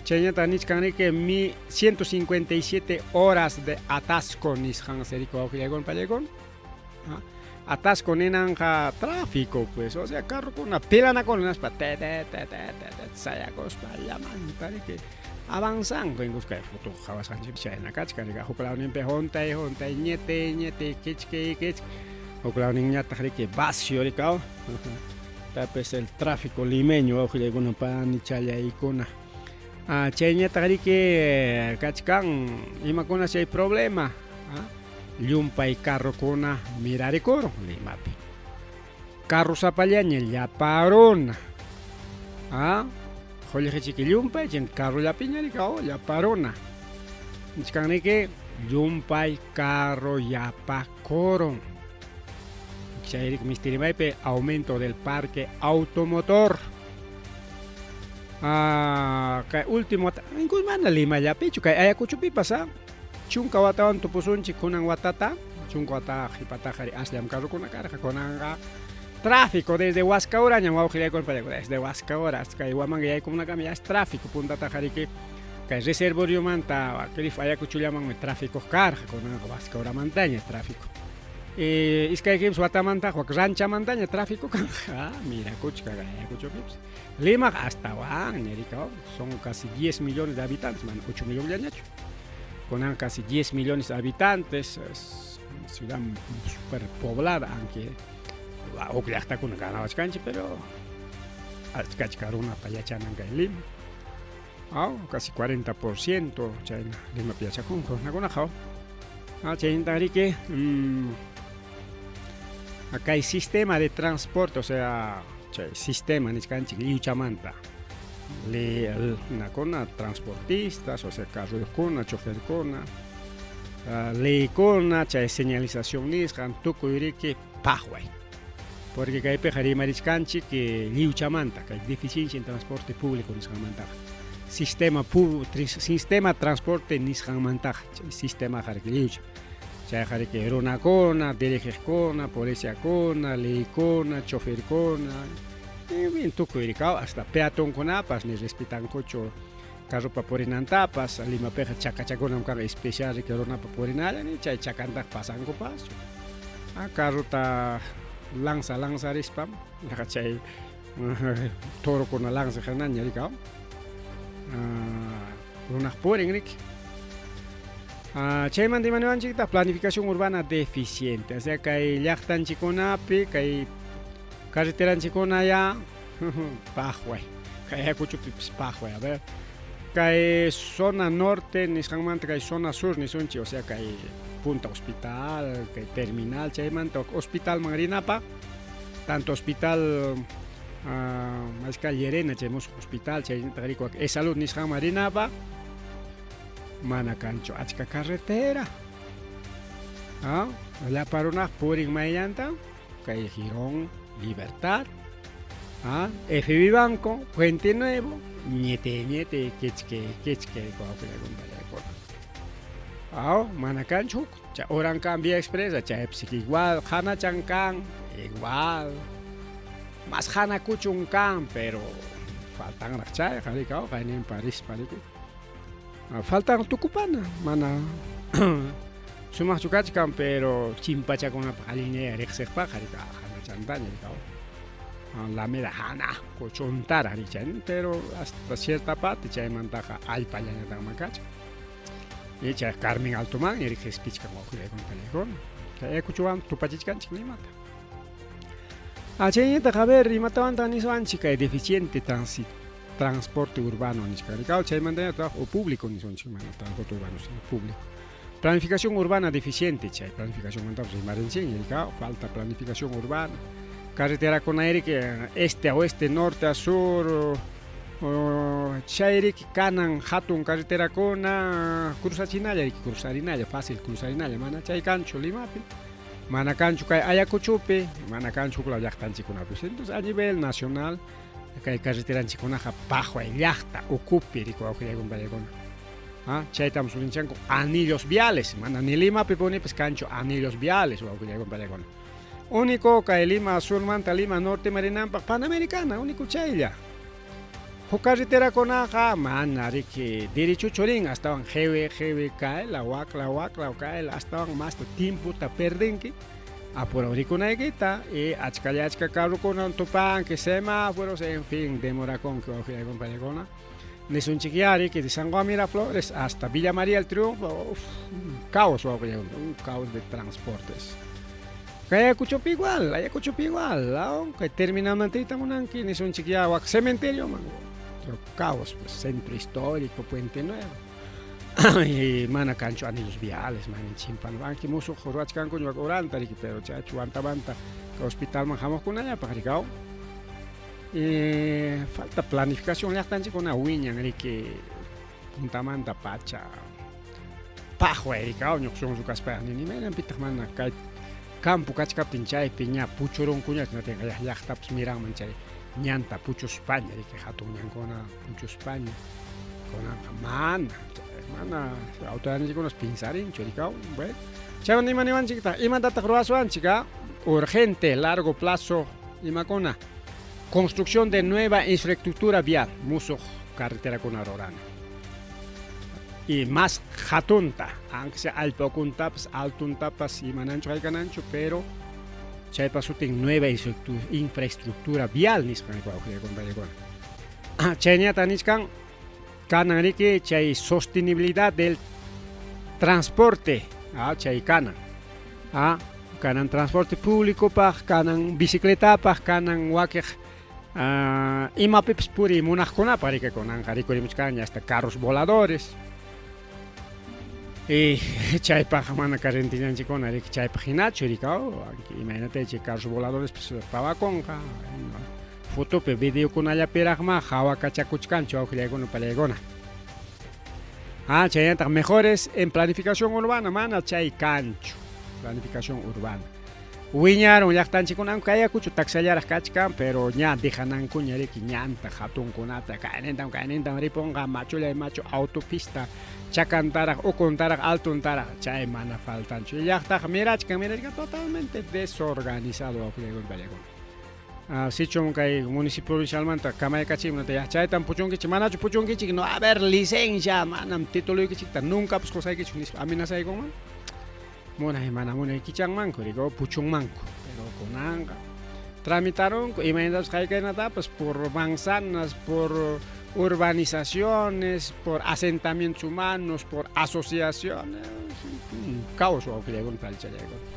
Chaynata nichkan riki mi 157 horas de atasco nisqan seriko wawqillaykuna pallaykuna. Atasco ninanqa tráfico pues, o sea, carrokuna pilanakuna nispa te te te te te te sayakuspa llamanta riki. Avanzanku incluso kay foto qhawasqanchikpi chayna kachkan riki huk lawninpi huntay huntay ñitiy ñitiy kichkiy kichkiy huk lawninñataq riki vacio rikaw tapis el tráfico limeño wawqillaykuna panichallaykuna ah, chayñataq riki kachkan imakuna chay problema ah, llumpay carrokuna mirarikurun Limapi Carrosapallaña llapa runa. Ah, qullqichiki llumpay chin carrollapiña rikaw llapa runa. Nichkanriki llumpay carro yapakurun. Chayrik mistirimaypi aumento del parque automotor. Ah, kay último incluso mana Limallapichu kay Ayacuchopipas ah. Chunka watawan tupusunchik kunan watata, chunka wata qhipataqa asllam carrokuna karqa, kunanqa tráfico desde Huascaurañam wawqillaykuna paykuna desde Huascaura hasta kay Huamanga yaykumunakama ya es tráfico puntataqa riki kay reservoriomanta Cliff Ayacuchollamanmi tráfico karqa, kunanqa Huascauramantaña tráfico. Eh, iskay kimsa watamantaqa wak ranchamantaña tráfico kanqa. Ah, mirakuchka Ayacuchopipas. Limaq astawanña rikaw, son casi 10 millones de habitantes, mana 8 millonllañachu. Kunan casi 10 millones de habitantes, es una ciudad super poblada, aunque huk llaqtakuna ganawachkanchik, pero achka achka runapa yachanan kay Lima. Aw, casi 40% chayna Limapi yachakunku runakunaqa. Ah, chaynintan riki, kay sistema de transporte, o sea, chay sistema nichkanchik lliwchamanta runakuna transportistas, o sea, carroyuqkuna, choferkuna, leykuna, chay señalización nisqan tukuy riki paqway. Porque kaypiqa rimarichkanchik lliwchamanta, kay deficiencia en transporte público nisqanmantaqa. Sistema sistema transporte nisqanmantaqa, chay sistemaqa riki lliwcha. Chayqa riki runakuna, dirigiqkuna, policiakuna, leykuna, choferkuna, en fin, tukuy rikaw, hasta peatonkunapas ni respetankuchu carropa purinantapas. Limapiqa chakachakunam kan especial riki runapa purinallan y chay chakantaqa pasankupaschu. Ah, carrota lanza lanza rispam, yaqa chay torokuna lanza hinaña rikaw. Ah, runaq purin riki. Ah, chaymanta imaniwanchiktaq planificación urbana deficiente, o sea, kay llaqtanchikkunapi, kay carreteranchikkuna ya paqway, kay Ayacuchopipis paqway, a ver, kay zona norte nisqanmanta kay zona sur nisunchik, o sea, kay Punta Hospital, kay terminal chaymanta hospitalman rinapaq, tanto hospital uh, Llerena chay musuq hospital chaynataq rikuwak E-Salud nisqanman rinapaq, mana kanchu achka carretera. Ah, llapa runaq purin mayllanta kay Jirón Libertad, ah, F. Vivanco, Puente Nuevo, ñete ñete kichki kichki wawqillaykuna. Aw, mana kanchu huk. Chay uran kan Vía Expresa, chaypis igual, hanachan kan, igual. Mas hanakuchun kan, pero faltanraq chayqa riki, aw, qayninpa rispa riki. Faltan tukupana, mana sumaqchu kachkan, pero chimpachakunapaq allinñaya riqsiqpaqqa riki, hanachantaña riki, aw. Lameda hana kuchuntaraq riki chay, pero hasta cierta parte chaymantaqa allpallañataqman kachkan. Y chay Carmen Altoman riki qispichkan wawqillaykuna pallaykuna. Chay Ayacuchowan tupachichkanchik Limata. Ah, chayñataq a ver, imatawantaq niswanchik kay deficiente transporte urbano nichkan rikaw, chaymantañataq o público nisunchik, mana transporte urbano sino público. Planificación urbana deficiente, chay planificacionmantapas rimarinchikña rikaw, falta planificación urbana. Carreterakuna riki este a oeste, norte a sur, chay riki kanan hatun carreterakuna cruzachinalla riki, cruzarinalla, fácil cruzarinalla, mana chay kanchu Limapi, mana kanchu kay Ayacuchopi, mana kanchu huk law llaqtanchikkunapi. Entonces a nivel nacional kay carreteranchikkunaqa paqway llaqta ukupi riki wawqillaykuna pallaykuna. Ah, chaytam sutinchanku anillos viales, mana ni Limapi punipis kanchu anillos viales wawqillaykuna pallaykuna. Único kay Lima surmanta Lima norte rinanpaq Panamericana, único chaylla. Huk carreterakunaqa mana riki derechochu rin, astawan qiwi qiwi kayla, wakla wakla kayla, astawan masta tiempota perdinki apuraw rikunaykita y achkalla achka carrokuna tupanki, semáforos, en fin, demorakunki wawqillaykuna pallaykuna. Nisunchikyá riki de San Juan Miraflores hasta Villa María el Triunfo, uf, un caos wawqillakuna, un caos de transportes. Kay Ayacuchopi igual, Ayacuchopi igual, aunque terminalmantita munanki nisunchikyá wak cementerioman, otro caos, pues centro histórico, Puente Nuevo. Y mana kanchu anillos viales, mana chimpan anki musuq ruwachkankuña wak uranta riki, pero chaychu Huantabanta hospitalman hamuqkunallapaq riki, aw. Falta planificación llaqtanchikkuna wiñan riki puntamanta pacha paqway riki aw ñuqa sunqu kaspayaq nini imaynanpitaq mana kay campo kachkaptin chaypi ña puchurunkuñachu natinqa llaqtapas miranman chay ñanta puchuspaña riki hatun ñankuna puchuspaña kunanqa mana mana autoridadninchikkunas pinsarinchu riki aw bueno chaywan ima niwanchiktaq imatataq ruwaswanchik a urgente largo plazo Imakuna? Construcción de nueva infraestructura vial, musuq carreterakuna rurana. Y más hatunta, aunque sea allpa ukuntapas, altuntapas imananchu haykananchu, pero chaypa sutin nueva infraestructura vial nisqan wawqikuna. Chayñata nichkan kanan riki chay sostenibilidad del transporte, chay kanan. Kanan transporte públicopaq, kanan bicicletapaq, kanan wakiq imapipas puriy munaqkunapaq riki kunanqa rikurimuchkanña hasta carros voladores. Y chaypaq mana carrentillanchikkuna riki chaypaq hinachu riki imaynata chay carros voladores pawakunqa. Fotopi videokunallapiraqmá hawakachakuchkanchu wawqillaykuna pallaykuna. Ah, chaynataq mejores en planificación urbana, mana chay kanchu. Planificación urbana. Wiñarun llaqtanchikkunan Ayacucho taksallaraq kachkan, pero ña dejanankuña riki ñanta hatunkunata, kaynintam kaynintam ripunqa machullay machu autopista chakantaraq, ukuntaraq, altuntaraq, chay mana faltanchu. Llaqtaqa mirachkan, mirachkan totalmente desorganizado wawqillaykuna pallaykuna. Sichum kay municipio provincialmanta kamaykachimnata yachaytam puchunkichik, manachu puchunkichik, no a ver licencia, manam tituloykichikta nuncapas qusaykichik nispa amenazaykunman. Munay mana munay kichanmanku, riko puchunmanku, pero kunanqa tramitarunku imaynatapas qaykaynatapas por manzanas, por urbanizaciones, por asentamientos humanos, por asociaciones, un caos wawqillaykuna palichallaykuna.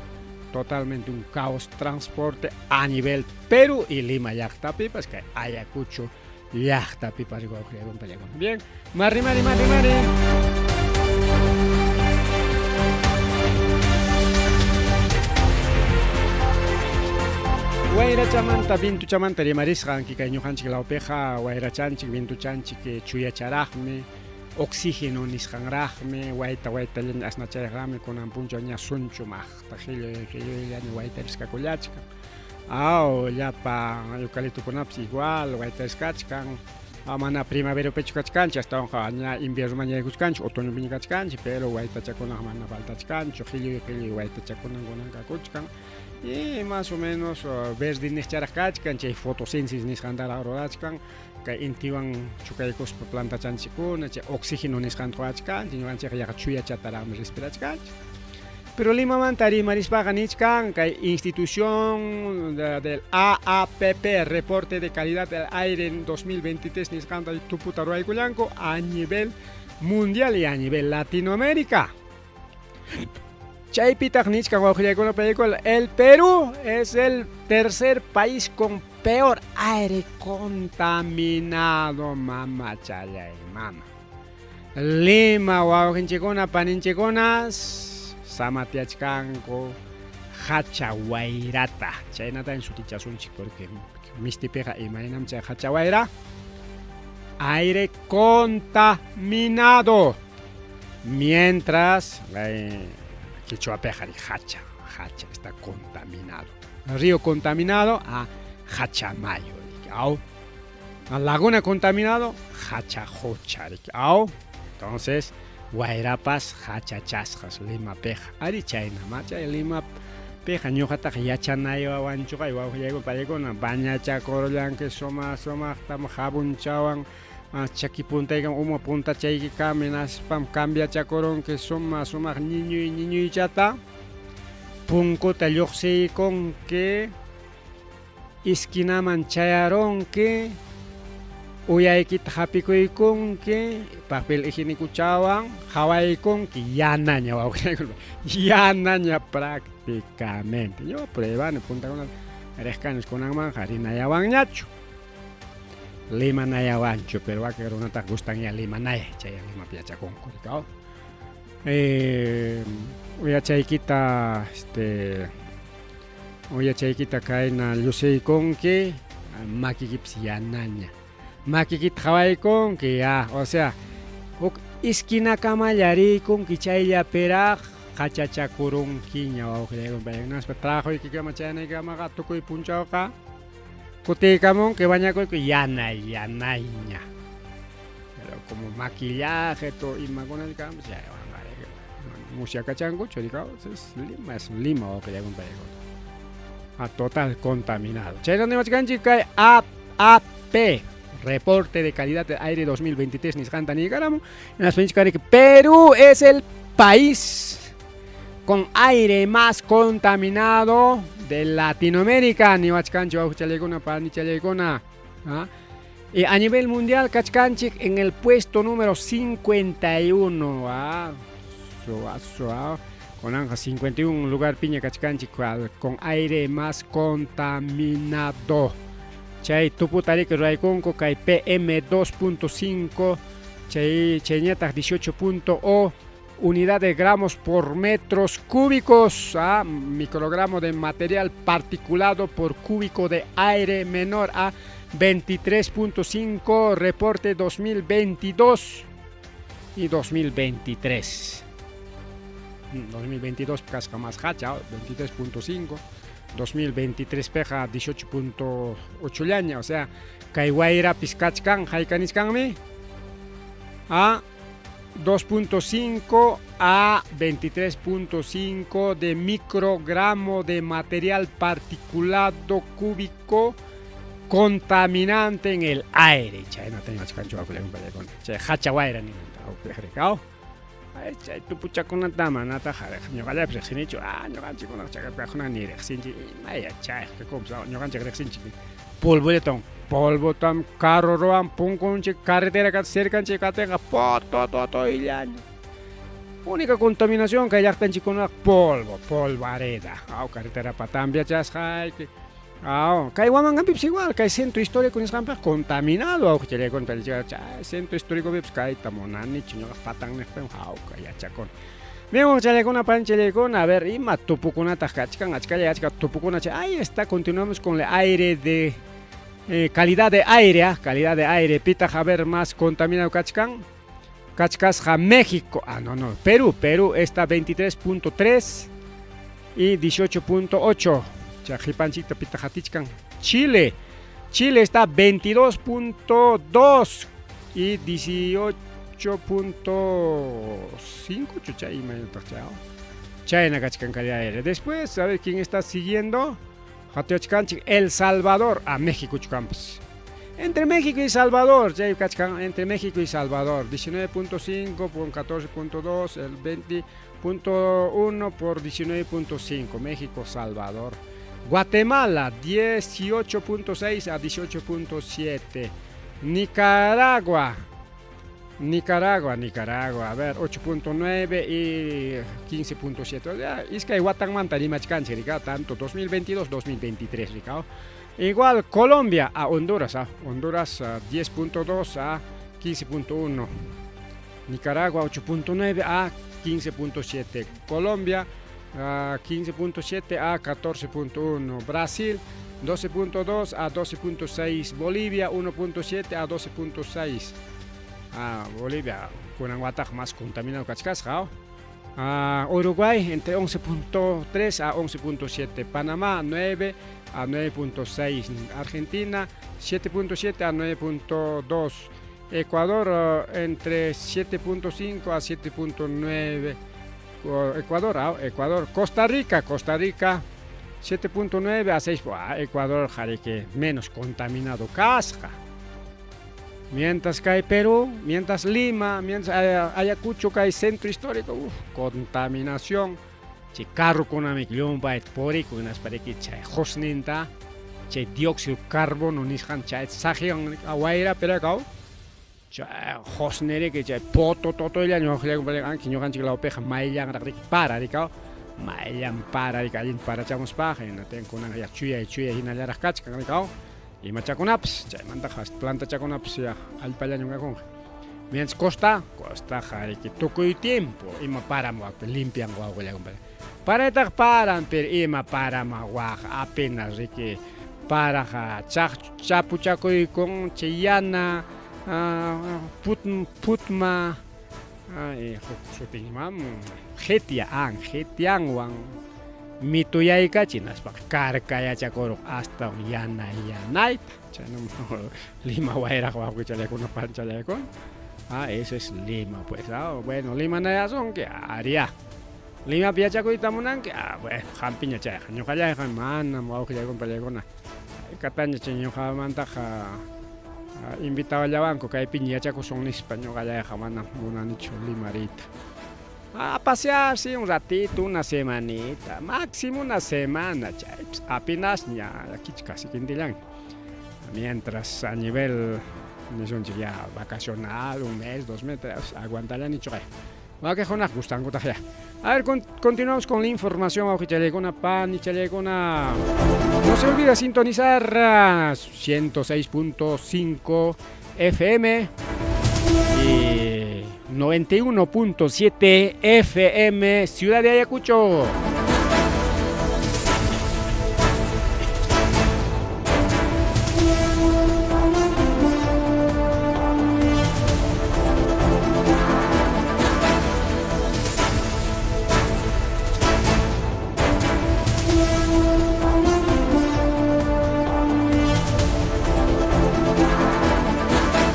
Totalmente un caos transporte a nivel Perú y Lima llaqtapipas, kay Ayacucho llaqtapipas wawqillaykuna palichallaykuna. Bien, mari mari mari mari. Wayrachamanta, vintuchamanta rimarisqanki kay ñuqanchik lawpiqa wayrachanchik, vintuchanchik chuyacharaqmi, oxígeno nisqanraqmi, wayta waytallaña asnachayqraqmi kunan punchaw ña sunchu maqta qilluy qilluyllaña waytapis kakullachkan. Aw, llapa eucaliptokunapas igual waytapis kachkan. Mana primaverapichu kachkanchik, astawanqa ña inviernoman yaykuchkanchik, otoñopiña kachkanchik, pero waytachakunaqa mana faltachkanchu, qilluy qilluy waytachakunan kunan kakuchkan. Y más o menos verde niqcharaq kachkan, chay fotosíntesis nisqantaraq rurachkan, kay intiwan chukaykuspa plantachanchikkuna, chay oxígeno nisqanta quwachkanchik, ñuqanchikqa yaqa chuyachataraqmi respirachkanchik. Pero Limamanta rimarispaqa nichkan kay institución del AAPP, Reporte de Calidad del Aire en 2023 nisqanta tuputa ruwaykullanku a nivel mundial y a nivel Latinoamérica. Chaypitaq nichkan wawqillaykuna paykuna, el Perú es el tercer país con peor aire contaminado, mamachallay mama. Lima wawqinchikkuna paninchikkuna samatiachkanku hacha wayrata, chaynatan sutichasunchik porque mistipiqa imaynam chay hacha wayra, aire contaminado. Mientras quichuapiqa hacha, hacha está contaminado. Río contaminado a Hachamayo, aw. Laguna contaminado, Hachajocha, aw. Entonces, wayrapas hachachasqas Limapiqa. Ari chaynamá chay Limapiqa ñuqataqa yachanaywawanchuqa wawqillayku paykuna bañachakurullanki sumaq sumaqtam jabonchawan chaki puntaykam uma puntachaykikam hinaspam cambiachakurunki sumaq sumaq ñiñuy ñiñuychata punkuta lluqsiykunki esquinaman chayarunki. Uyaykita hapikuykunki, papel higienicochawan hawaykunki, yanaña wawqillaykuna, yanaña prácticamente. Yo pruebani puntakuna riqkanis kunanmanqa rinayawanñachu, limanayawanchu, pero wakin runataqa gustanya limanaya, chay Limapi yachakunku, rikaw. Eh, uyachaykita este Uyachaykita kayna llusiykunki, makikipas yanaña. Makikita qhawaykunki, ya, o sea, huk esquinakamalla riykunki chayllapiraq qachachakurunkiña wawqillayku hinaspa trabajoykikama chayanaykamaqa tukuy punchawqa kutiykamunki bañakuyku yana yanayña. Pero como maquillaje to imakuna kanpas chaywanqa musyakachankuchu es Lima es Lima wawqillayku paykuna. A total contaminado. Chayna niwachkanchik kay AAP reporte de calidad de aire 2023 nisqanta niykaramun. Hinaspa Perú es el país con aire más contaminado de Latinoamérica. Niwachkanchik wawqichallaykuna panichallaykuna. ¿Ah? Y a nivel mundial, kachkanchik en el puesto número 51. ¿Ah? Con anja 51 lugar piña kachkanchik con aire más contaminado. Chay tuputariki ruraykunku kay PM 2.5 chay chayñataq 18.o unidad de gramos por metros cúbicos, ¿ah? Microgramo de material particulado por cúbico de aire menor a 23.5, reporte 2022 y 2023. 2022 kasqa más hacha, 23.5, 2023 peja 18.8 llaña, o sea, kay wayrapis kachkan, haykaniskanmi a 2.5 a 23.5 de microgramo de material particulado cúbico contaminante en el aire. Chay no tengo chay hacha wayra ni chay tupuchakunata manataq ñuqallapis riqsinichu, ah, ñuqanchikuna chakapkaqkuna ni riqsinchik, imaya chayqa ñuqanchik riqsinchik polvollatawan polvotam carro ruwan punkunchik carretera cercanchik katinqa potototoyllaña. Única contaminación kay llaqtanchikkunaqa polvo, polvareda. Aw carretera patampi yachasqayki. Aw, kay Huamanganpipas igual, kay centro histórico nisqanpiqa contaminado awqichallaykuna chay centro históricopipas kayta munanichu ñuqa patan niqpim hawka yachakuni. Bien, wawqichallaykuna panichallaykuna, a ver, ima tupukunataq kachkan, achkalla achka tupukuna chay, ahí está, continuamos con el aire de calidad de aire, ¿ah? Calidad de aire, pitaq a ver más contaminado kachkan, kachkasqa México, ah, no, no, Perú, Perú está 23.3 y 18.8, chay qipanchikta pitaq hatichkan, Chile, Chile está 22.2 y 18.5, chucha, imaynataq chay, chayna kachkan calidad de aire. Después, a ver quién está siguiendo, hatichkanchik El Salvador, a México chukampas. Entre México y Salvador, chay kachkan, entre México y Salvador, 19.5 por 14.2, el 20.1 por 19.5, México, Salvador. Guatemala, 18.6 a 18.7. Nicaragua, Nicaragua, Nicaragua, a ver, 8.9 y 15.7. O sea, iskay watanmanta rimachkanchik, Ricardo, tanto 2022, 2023, Ricardo. Igual Colombia a Honduras, a Honduras a 10.2 a 15.1. Nicaragua 8.9 a 15.7. Colombia a 15.7 a 14.1. Brasil 12.2 a 12.6. Bolivia 1.7 a 12.6. Ah, Bolivia kunan wataq más contaminado kachkasqa. Ah, Uruguay entre 11.3 a 11.7. Panamá 9 a 9.6. Argentina 7.7 a 9.2. Ecuador entre 7.5 a 7.9. Ecuador, ah, Ecuador, Costa Rica, Costa Rica 7.9 a 6. Ah, Ecuador, jarique, menos contaminado kasqa. Mientras cae Perú, mientras Lima, mientras Ayacucho cae centro histórico, uf, contaminación. Chay carrokunami llumpay purikun hinaspariki chay qusninta Chay dióxido carbono nisqan chay saqiwan wayrapi rakaw chay qusniriki chay poto totoyllaña waqllakunki ñuqanchik lawpiqa mayllanraq riki para rikaw mayllan para riki allinta parachamuspaqa hinatin kunanqa ya chuyay chuyay hinallaraq kachkan rikaw imachakunapas chaymantaqa plantachakunapas ya allpallañam kakunqa mientras costa costaqa riki tukuy tiempo ima param wakpi limpian wawqillakunpa Paraytaqa paran, pero ima parama waq apenas riki paraqa chapuchakuykun chay yana put putma huk sutin imam qhitya an qhityanwan mituyaykachin hinaspaqa karkayachakuruq astawan yana yanayta chaynam Lima wayraq wawqichallakuna panchallaykun ah eso es Lima pues ah bueno Lima nayasunki aria Limapi yachakuyta munanki? Ah, bueno, qampiña chayqa. Ñuqallayqa manam wawqillaykuna pallaykuna. Haykataña chay ñuqamantaqa invitawallawanku kaypiña yachakusun nispa ñuqallayqa manam munanichu Lima riyta. A pasear sí un ratito, una semanita, máximo una semana, chaypis apenasña kichka casi kintillanña. Mientras a nivel nisunchik ya vacacional, un mes, dos meses, aguantallanichu kay. Wakiqkunaq gustankutaqyá. A ver, con, continuamos con la información, wawqichallaykuna, panichallaykuna. No se olvide sintonizar 106.5 FM y 91.7 FM Ciudad de Ayacucho.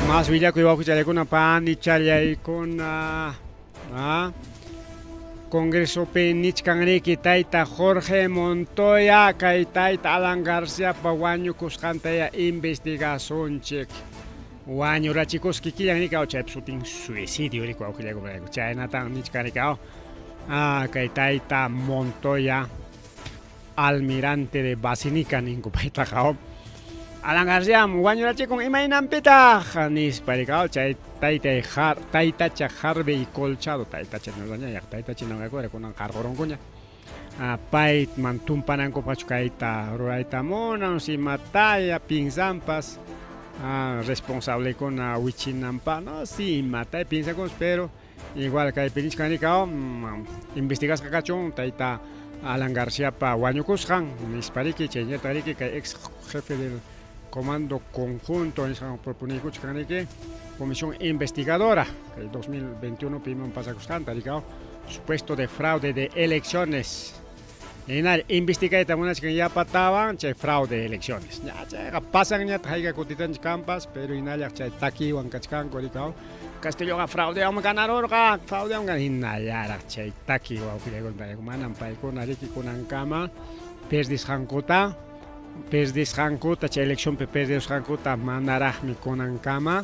Más willakuy wawqichallaykuna panichallaykuna ah. Congresopi nichkanriki tayta Jorge Montoya kay tayta Alan Garciapa wañukusqantaya investigasunchik. Wañurachikusqa kikillan rikaw chaypa sutin suicidio rikaw wawqillaykuna chaynatan nichkan rikaw. Ah, kay tayta Montoya almirante de Basinica ninku paytaqa. Alan García wañurachikun imaynanpitaq nispa rikaw chay taytay har, taytacha Harvey Colchado taytacha ñuqañayaq taytacha ñuqakura kunan qarqurunkuña. Ah, payman tumpanankupaqchu kayta rurayta munan imataya pinsanpas ah, responsablekuna wichinanpaq no si imataya pinsakunpas pero Igual kaypi nichkan rikaw investigasqa kachun tayta Alan Garciapa wañukusqan nispa riki chaynata riki kay ex jefe del comando conjunto nisqan proponeykuchkan riki comisión investigadora kay 2021 pi imam pasakusqanta rikaw supuesto de fraude de elecciones Hinalla investigayta munachkan yapatawan chay fraude de elecciones. Ña chayqa pasanñataq hayka kutitanchik kanpas, pero hinallaq chay takiywan kachkanku rikaw. Castilloqa fraudewanmi ganarurqa, fraudewan gan hinallaraq chay takiy wawqillaykuna manam paykuna riki kunankama perdisqankuta perdisqankuta chay eleccionpi perdisqankuta manaraqmi kunankama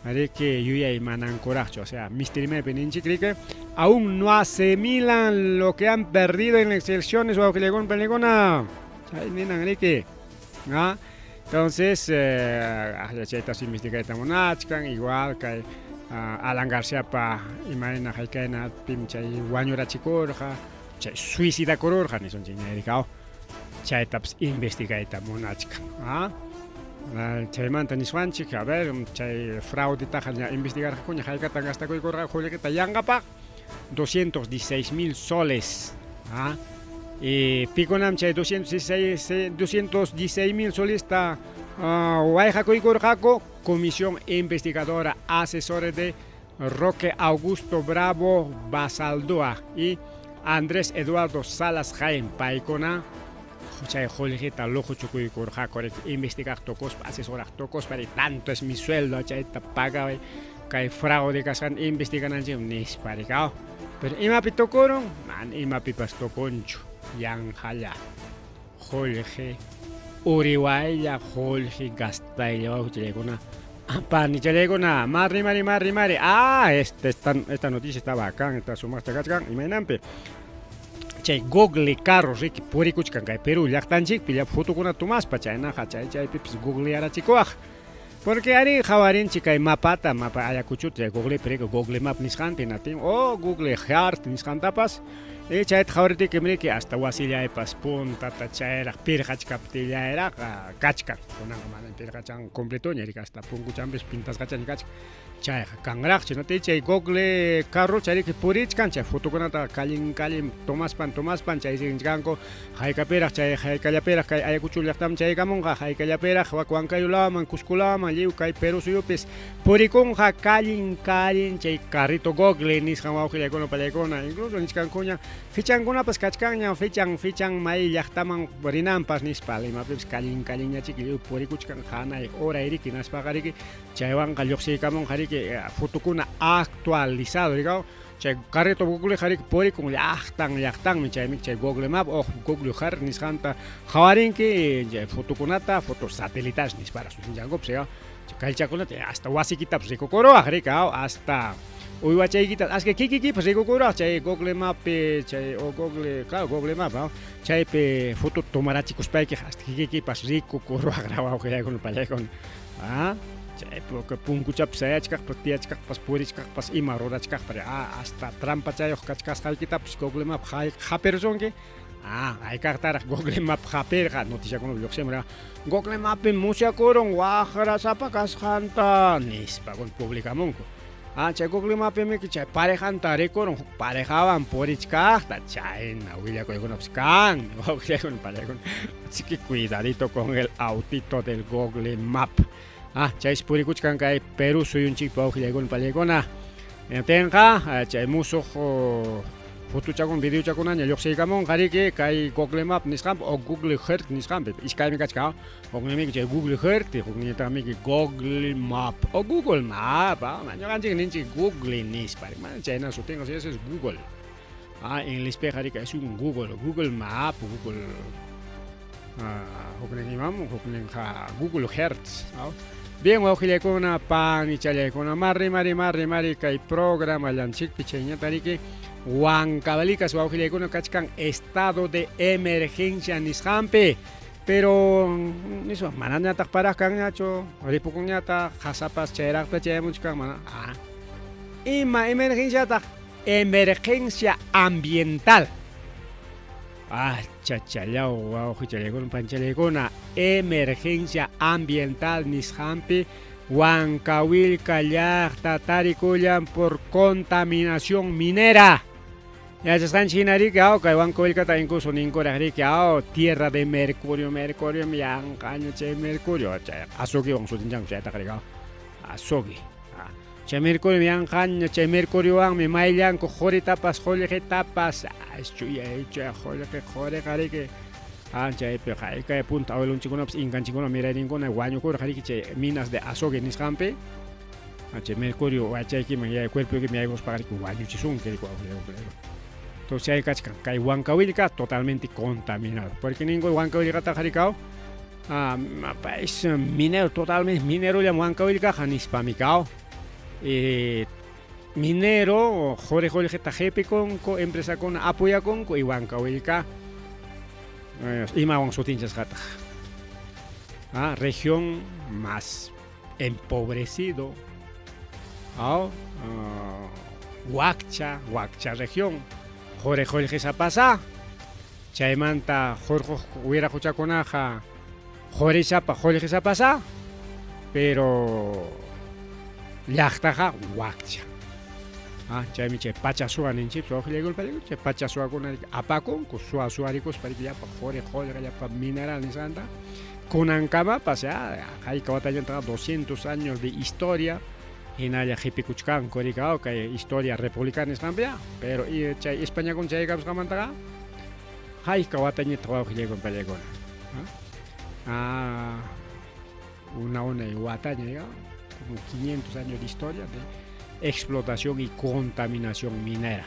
riki yuyaymanankuraqchu. O sea, mistirimaypi ninchik riki, aún no asimilan lo que han perdido en las elecciones wawqillaykuna panikuna. Chay ninan riki. ¿Ah? Entonces, eh, chaytas investigayta munachkan, igual kay uh, Alan Garciapa imayna haykayna pim chay wañurachikurqa, chay suicidakururqa nisunchik ñayrikao. Chaytapas investigayta munachkan. ¿Ah? Chaymanta niswanchik, a ver, chay fraudetaqa ña investigarqakuña haykatan gastakuykurqa qullqita yanqapaq 216 mil soles. ¿Ah? Y pikunam chay 216 mil solesta uh, wayqakuykurqaku Comisión Investigadora Asesores de Roque Augusto Bravo Basaldúa y Andrés Eduardo Salas Jaén paykuna chay qullqita luquchukuykurqaku riki investigaq tukuspa asesoraq tukuspa tanto es mi sueldo chayta pagaway kay fraude kasqanta investigananchikmi nispa riki pero imapi tukurun mana imapipas tukunchu yanqalla qullqi uriwaylla qullqi gastaylla wawqichallaykuna panichallaykuna mari mari mari mari ah este esta, esta noticia está bacán está sumaqcha kachkan imaynanpi. Chay Google carro riki purikuchkan kay Perú llaqtanchikpi llapa fotokunata tomaspa chaynaqa chay chaypipis googlearachikuwaq. Porque arí qhawarinchik kay mapata, mapa Ayacuchota chay Googlepi riki Google Map nisqanta hinatin o Google Earth nisqantapas y chayta qhawaritiykim riki hasta wasillaypas puntata chayraq pirqachkaptillayraqa kachkan. Kunanqa manam pirqachan completoña riki hasta punkuchanpis pintasqachaña kachkan. Chayqa kanraqchu, hinaptin chay Google carro chayriki purichkan chay fotokunata kallin kallin tomaspan tomaspan chay rinchkanku haykapiraq chay haykallapiraq kay Ayacucho llaqtaman chaykamunqa haykallapiraq wak Huancayo lawman Cusco lawman lliw kay Perú suyupis purikunqa kallin kallin chay carrito Google nisqan wawqillaykuna pallaykuna incluso nichkankuña fichankunapas kachkanña fichan fichan may llaqtaman rinanpas nispa Limapipis kallin kallinñachiki lliw purikuchkan hanay horay riki hinaspaqa riki Chaywanqa lluqsiykamunqa riki fotokuna actualizado rikaw chay carrito Googleqa riki purikun llaqtan llaqtanmi chaymi chay Google Map o Google Earth nisqanta qhawarinki chay fotokunata foto satelital nispara sutinchankupis rikaw chay kallchakunata hasta wasikitapas rikukuruwaq rikaw hasta uywachaykita aska kikikipas rikukuruwaq chay Google Mappi chay o Google claro Google Map chaypi foto tomarachikuspaykiqa hasta kikikipas rikukuruwaq wawqillaykuna pallaykuna. Ah, chaypi punkuchapi sayachkaqpas, tiyachkaqpas, purichkaqpas, ima rurachkaqpas, ah, hasta trampachayuq kachkasqaykitapas Google Map hapirusunki. Ah, haykaqtaraq Google Map hapirqa, noticiakunapi lluqsimurqa. Google Mappi musyakurun waqrasapa kasqanta, nispa publicamunku. Ah, chay Google Mapimiki chay parejanta rikurun, huk parejawan purichkaqta, chayna willakuykunapas kan. Wawqillaykuna, parejakuna. Así que cuidadito con el autito del Google Map. Ah, chaysi purikuchkan kay Perú suyunchikpi wawqillaykuna, parejakuna. Tinqa chay musuq fotochakuna, videochakunaña lluqsiykamunqa riki kay Google Map nisqanpi o Google Earth nisqanpi. Iskaymi kachkan. Hukninmiki chay Google Earth, hukninñataqmiki Google Map o Google Map. Ñuqanchik ninchik Google nispa. Mana chayna sutinqa, si es Google. Ah, inglispiqa riki es un Google, Google Map, Google huknin imam, hukninqa Google Earth. Bien, wawqillaykuna, panichallaykuna, mari, mari, mari, mari, kay programallanchikpi chayñata riki Huancavelica wawqillaykuna kachkan estado de emergencia nisqanpi. Pero nispa manañataq paraq kanñachu, ripukunñataq, qasapas chayraqta chayamuchkan mana. Ah. Ima emergenciataq? Emergencia ambiental. Ah, chachallaw, wawqichallaykuna, panchallaykuna, emergencia ambiental nisqanpi Huancavelica llaqta tarikullan por contaminación minera. Yachasqanchik hina riki, aw, kay Huancavelicata incluso ninkuraq riki, aw, tierra de mercurio, mercurio yanqaña chay mercurio, chay azoguewan sutinchanku chaytaqa riki, aw, azogue. Chay mercurio yanqaña, chay mercuriowanmi mayllanku quritapas, qullqitapas, chuyay chuyay qullqi quriqa riki. Ah, chaypiqa kay punta abuelonchikkunapas inkanchikkuna mirayninkuna wañukurqa riki chay minas de azogue nisqanpi. Chay mercurio wachaykiman yay cuerpoykiman yaykuspaqa riki wañuchisunki riki. Entonces chay kachkan kay Huancavelica totalmente contaminado. Porque ninku Huancavilcataqa rikaw ah, país minero totalmente minerollam Huancavilcaqa nispami kaw. Minero quri qullqita qipikunku, empresakuna apoyakunku y Huancavelica imawan sutinchasqataq. Ah, región más empobrecido, aw, wakcha, wakcha región, quri qullqisapasa, chaymanta hurquq wiraquchakunaqa qurisapa qullqisapasa, pero llaqtaqa wakcha. Ah, chaymi chay pacha suwa ninchikpas wawqillaykuna chay pacha suwakuna apakunku, suwa suwarikuspa riki llapa quri qullqi llapa mineral nisqanta. Kunankamapas ya hayka watañataqa 200 años de historia hinalla qhipikuchkanku riki, aw, kay historia republicana nisqanpi ya, pero chay Españakuna chaykapusqanmantaqa hayka watañataq wawqillaykuna pallaykuna. Ah, una unay wataña ya, como 500 años de historia de explotación y contaminación minera.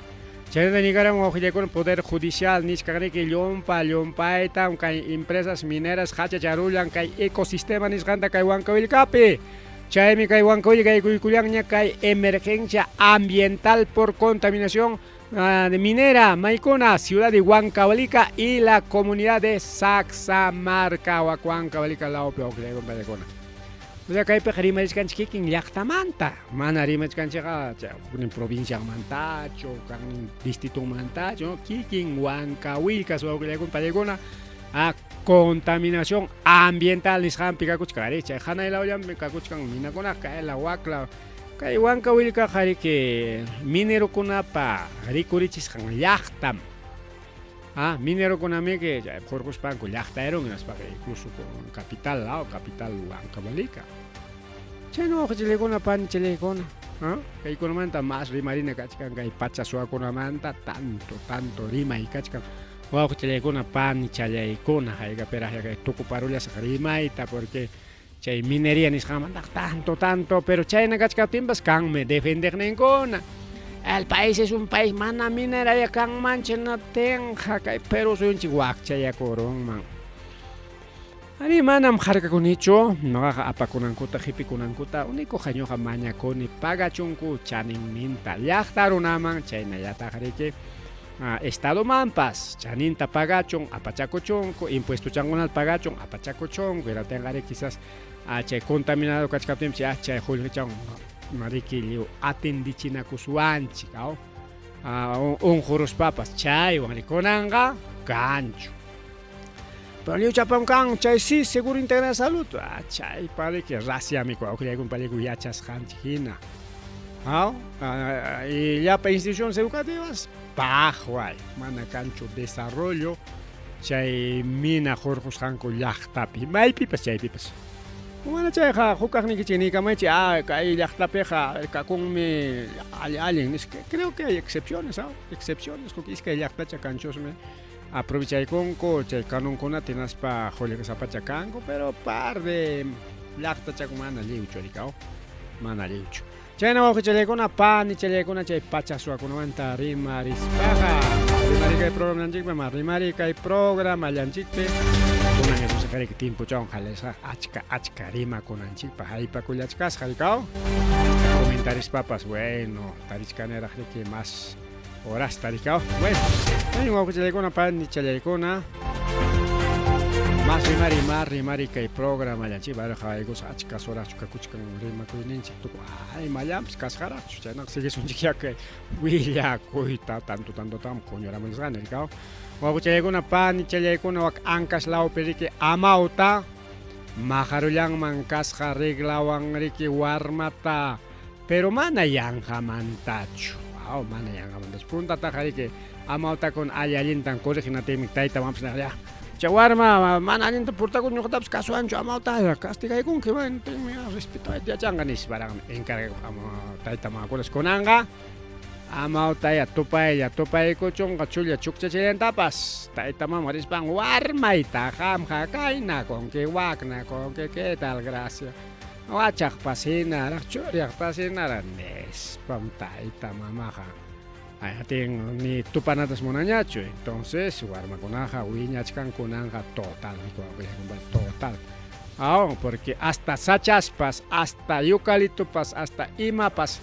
Chaynata ñikaran wawqillaykuna poder judicial nisqa riki llumpa llumpaytam kay empresas mineras hachacharullan kay ecosistema nisqanta kay Huancavilcapi. Chaymi kay Huancavelica yaykuykullanña kay emergencia ambiental por contaminación. de minera Maicona, ciudad de Huancavelica y la comunidad de Sacsamarca, Huancavelica, lawpi wawqillaykuna. O sea, kaypiqa rimarichkanchik kikin llaqtamanta, mana rimachkanchikqa chay huknin provinciamantachu, huknin distritomantachu, no? Kikin Huancavelica wawqillaykuna pallaykuna a contaminación ambiental nisqanpi kakuchkan, ari chay hanay lawllanpi kakuchkan minakunaqa kay la wakla kay Huancavelicaqa riki minerokunapa rikurichisqan llaqtam. Ah, minerokunamiki chay hurquspanku llaqtayrun hinaspaqa incluso con capital law, capital Huancavelica. Chayna wawqichillaykuna, panichillaykuna, ah, kaykunamanta mas rimarina kachkan kay pacha suwakunamanta tanto, tanto rimay kachkan. Wawqichillaykuna, panichallaykuna, haykapiraqya kay tukuparullasaq rimayta porque chay minería nisqanmantaqa tanto, tanto, pero chayna kachkaptinpas kanmi defendeqninkuna. El país es un país mana mineraya kanmanchu hinaptinqa kay Perú suyunchik wakchayakurunman. Ari manam harkakunichu, ñuqaqa apakunankuta, qipikunankuta, únicoqa ñuqa mañakuni pagachunku chaninninta llaqta runaman, chaynallataq riki estadomanpas chaninta pagachun, apachakuchunku, impuestochankunata pagachun, apachakuchunku, hinaptinqa riki quizás chay contaminado kachkaptinpas chay qullqichan riki lliw atendichinakuswanchik, aw unquruspapas chaywan riki kunanqa kanchu. Pero lliwchapam kan chay sí seguro integral de salud. Ah, chay pariki rasiami wawqillaykuna payku yachasqanchik hina. Aw, y llapa instituciones educativas paqway mana kanchu desarrollo chay mina hurqusqanku llaqtapi, maypipas chaypipas. Mana chayqa hukaqnikichik niykamaychik, ah, kay llaqtapiqa kakunmi alli allin nispa. Creo que hay excepciones, aw, excepciones, huk iskay llaqtacha kanchusmi aprovechaykunku chay canonkunata hinaspa qullqisapacha kanku, pero par de llaqtachaku mana lliwchu rikaw, mana lliwchu. Chayna wawqichallaykuna, panichallaykuna chay pacha suwakunamanta rimarispaqa, rimari kay programanchikpi, ma rimari kay programallanchikpi, kunan Jesusqa tiempochawan qallasqa achka achka rimakunanchikpaq haypakullachkasqa rikaw. Comentarispapas, bueno, tarichkaniraq riki mas horasta rikaw. Bueno, chay wawqichallaykuna, panichallaykuna, mas rimari, mas rimari kay programallanchik, barrio qhawaykusqa achka horachu kakuchkan rimakuyninchik tuku, ay mallanpas kasqaraqchu, chaynaqa siguisunchik ya kay willakuyta, tanto tantotam quñuramunisqani rikaw. Wawqichallaykuna, panichallaykuna, wak Ancash lawpi riki amawta maqarullanman kasqa reglawan riki warmata, pero mana yanqamantachu, aw mana yanqamantachu, puntataqa riki amawtakuna alli allintan correginatiymi tayta mamapas niq ya, chay warma mana allinta portakun ñuqatapas kasuwanchu amawta castigaykunki, bueno tinmi respetayta yachanqa nisparaqmi encargakuq tayta mamakunas kunanqa amawtaya tupaylla tupaykuchunqa chulla chukchachallantapas tayta mama rispan warmayta qamqa kaynakunki waknakunki qué tal gracia wachaqpas hinaraq churyaqpas hinaraq nispam tayta mamaqa atin ni tupanatas munañachu. Entonces warmakunaqa wiñachkan kunanqa total total, aw porque hasta sachaspas, hasta eucaliptopas, hasta imapas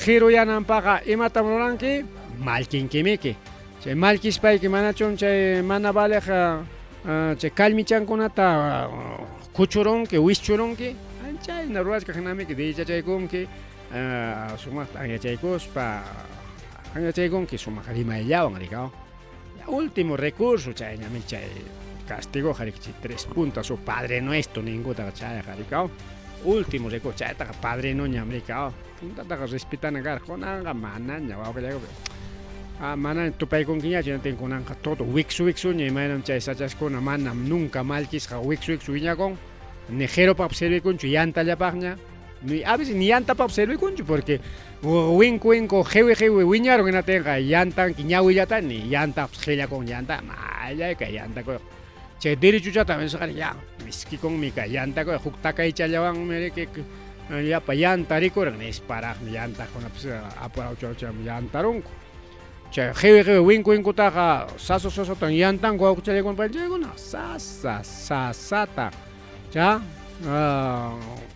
qiruyananpaqa imatam ruranki, mallkinkimiki, chay mallkispayki manachum chay mana valeq chay kallmichankunata kuchurunki, wischurunki, anchayna rurachkaq hinamiki dillachaykunki sumaqta anyachaykuspa anyachaykunki sumaq rimayllawan rikaw. Último recurso chayñami chay castigoqa riki chay tres puntas o padre nuestro ninkutaqa chayqa rikaw. Último recurso chaytaqa padrinoñam rikaw. Puntataqa respetana karqa kunanqa manaña wawqillaykupi. Ah, manaña tupaykunkiñachu hinaptin kunanqa todo wiksu wiksuña imaynam chay sachaskuna manam nunca mallkisqa wiksu wiksu wiñakun ni qirupaqpas servikunchu yantallapaqña ni a veces ni yantapaqpas servikunchu porque winku winku qiwi qiwi wiñarun hinaptinqa yantanki ñawillata ni yantaqpas qillakun yanta mayay kay yantakuyqa chay derechuchata nisqani ya miskikunmi kay yantakuy huk takaychallawanmi riki llapa yanta rikurin nisparaqmi yantaqkunapas apurawchawcham yantarunku chay qiwi qiwi winku winkutaqa sasu sasutan yantanku wawqichallaykuna panichallaykuna sasa sasata cha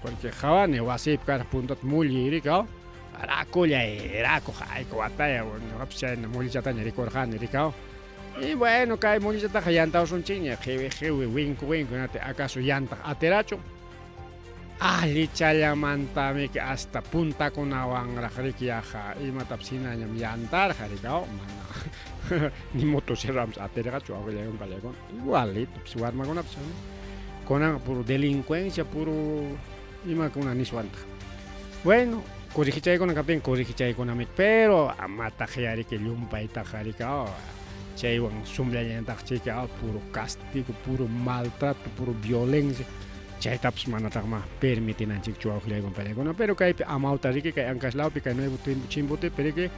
porque qhawani wasiypi karaq puntata mulli riki aw. Rakullay, raku hayka wataya ñuqapas chayna mullichataña rikurqani rikaw. Y bueno, kay mullichataqa yantawsunchikña qiwi qiwi, winku winku hinaptin acaso yantaq atirachu? Allichallamantamiki hasta puntakunawanraq riki yaqa imatapas hinañam yantarqa rikaw, mana ni motosierrapas atirqachu wawqillaywan pallaykuna. Igualito pues warmakunapas kunanqa puro delincuencia, puro imakuna niswantaq. Bueno, corrigichaykuna kaptin corrigichaykunamiki, pero amataq riki llumpaytaqa riki chaywan sumllañataq chiki puro castigo, puro maltrato, puro violencia. Chaytapas manataqma permitinanchikchu wawqillaykuna pallaykuna, pero kaypi amawta riki kay Ancash lawpi kay Nuevo Chimbotepi riki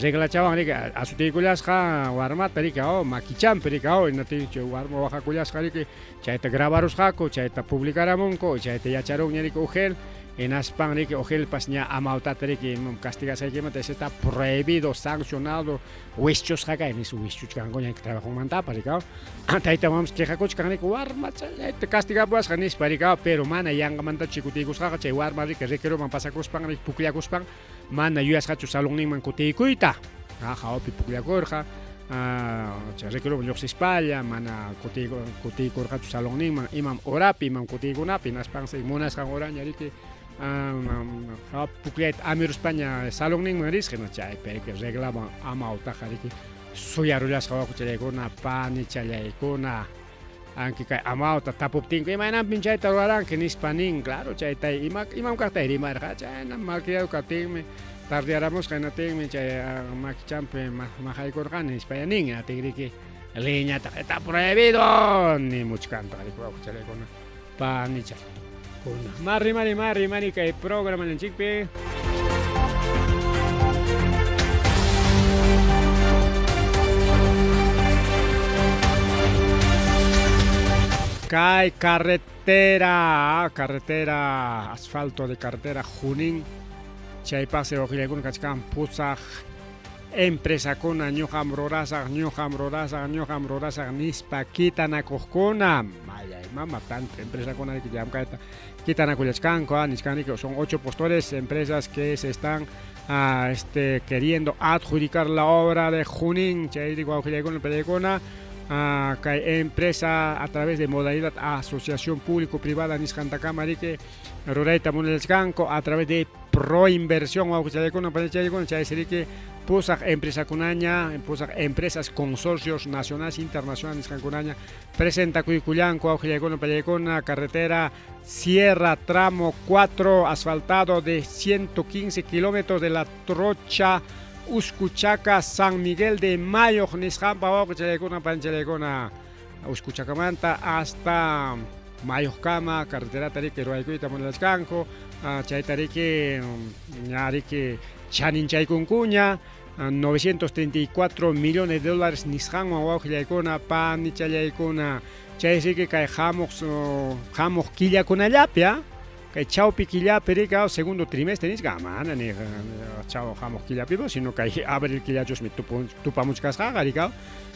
reglachawan riki asutiykullasqa warmata riki makichanpi riki hinaptinmi chay warma waqakullasqa riki chayta grabarusqaku, chayta publicaramunku, chayta yacharunña riki ujel, hinaspan riki ujelpas ña amawtata riki castigasaykimanta ese está prohibido, sancionado, wischusqa kay nis wischuchkankuña trabajonmantapas riki tayta mamapas quejakuchkan riki warmachallayta castigapuwasqa nispa riki pero mana yanqamantachu chikutiykusqaqa chay warma riki recreoman pasakuspan riki pukllakuspan mana yuyasqachu salonninman kutiykuyta hawapi pukllakurqa chay recreoman lluqsispalla mana kutiykurqachu salonninman imam horapi imam kutiykunapi hinaspansi munasqan horaña riki pukllayta amiruspaña salonninman risqa chaypi riki reglaman amawtaqa riki suyarullasqa wawqichallaykuna panichallaykuna anki kay amawta tapuptinku imaynanpim chayta ruwaranki nispa nin claro chayta imam kaqta rimarqa chayna malcriado kaptinmi tardearamusqa hinaptinmi chay makichanpi maqaykurqani nispa nin hinaptin riki liñataq está prohibido nimuchkantaq riki wawqichallaykuna panichallaykuna. Ma rimani ma rimani kay programanchikpi. Kay carretera, carretera, asfalto de carretera Junín, chaypaqsi wawqillaykuna kachkan pusaq empresakuna ñuqam rurasaq, ñuqam rurasaq, ñuqam rurasaq nispa kitanakuqkuna. Mayay mama tanto empresakuna riki llamkayta kitanakullachkanku, nichkan riki son 8 postores, empresas que se están queriendo adjudicar la obra de Junín, chay riki wawqillaykuna pallaykuna. Kay empresa a través de modalidad asociación público-privada nisqantakama riki rurayta munallachkanku a través de proinversión wawqichallaykuna pallachallaykuna chaysi riki pusaq empresakunaña pusaq empresas consorcios nacionales internacionales nisqankunaña presentakuykullanku wawqillaykuna pallaykuna carretera Sierra tramo 4 asfaltado de 115 kilómetros de la Trocha Uscuchaca San Miguel de Mayo nisqanpa wawqichallaykuna panchallaykuna Uscuchacamanta hasta Mayuqkama carreterata riki ruwaykuyta munallachkanku chayta riki ña riki chaninchaykunkuña 934 millones de dólares nisqanwan wawqillaykuna panichallaykuna chay riki kay hamuq killakunallapi kay chawpi killapi riki segundo trimestre nisqa mana ni chaw hamuq killapi sino kay abril killachusmi tupamuchkasqaqa riki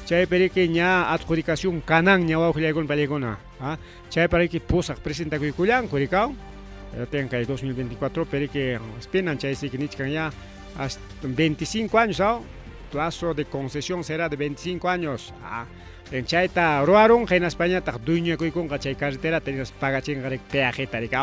chaypi riki ña adjudicación kananña wawqillaykuna pallaykuna chaypa riki pusaq presentakuykullanku riki ten kay 2024 pero riki espinan chay riki nichkan ya hasta 25 años plazo de concesión será de 25 años en chayta ruwarunqa hinaspañataq dueñokuykunqa chay carreterata hinaspa pagachinqa riki peajeta riki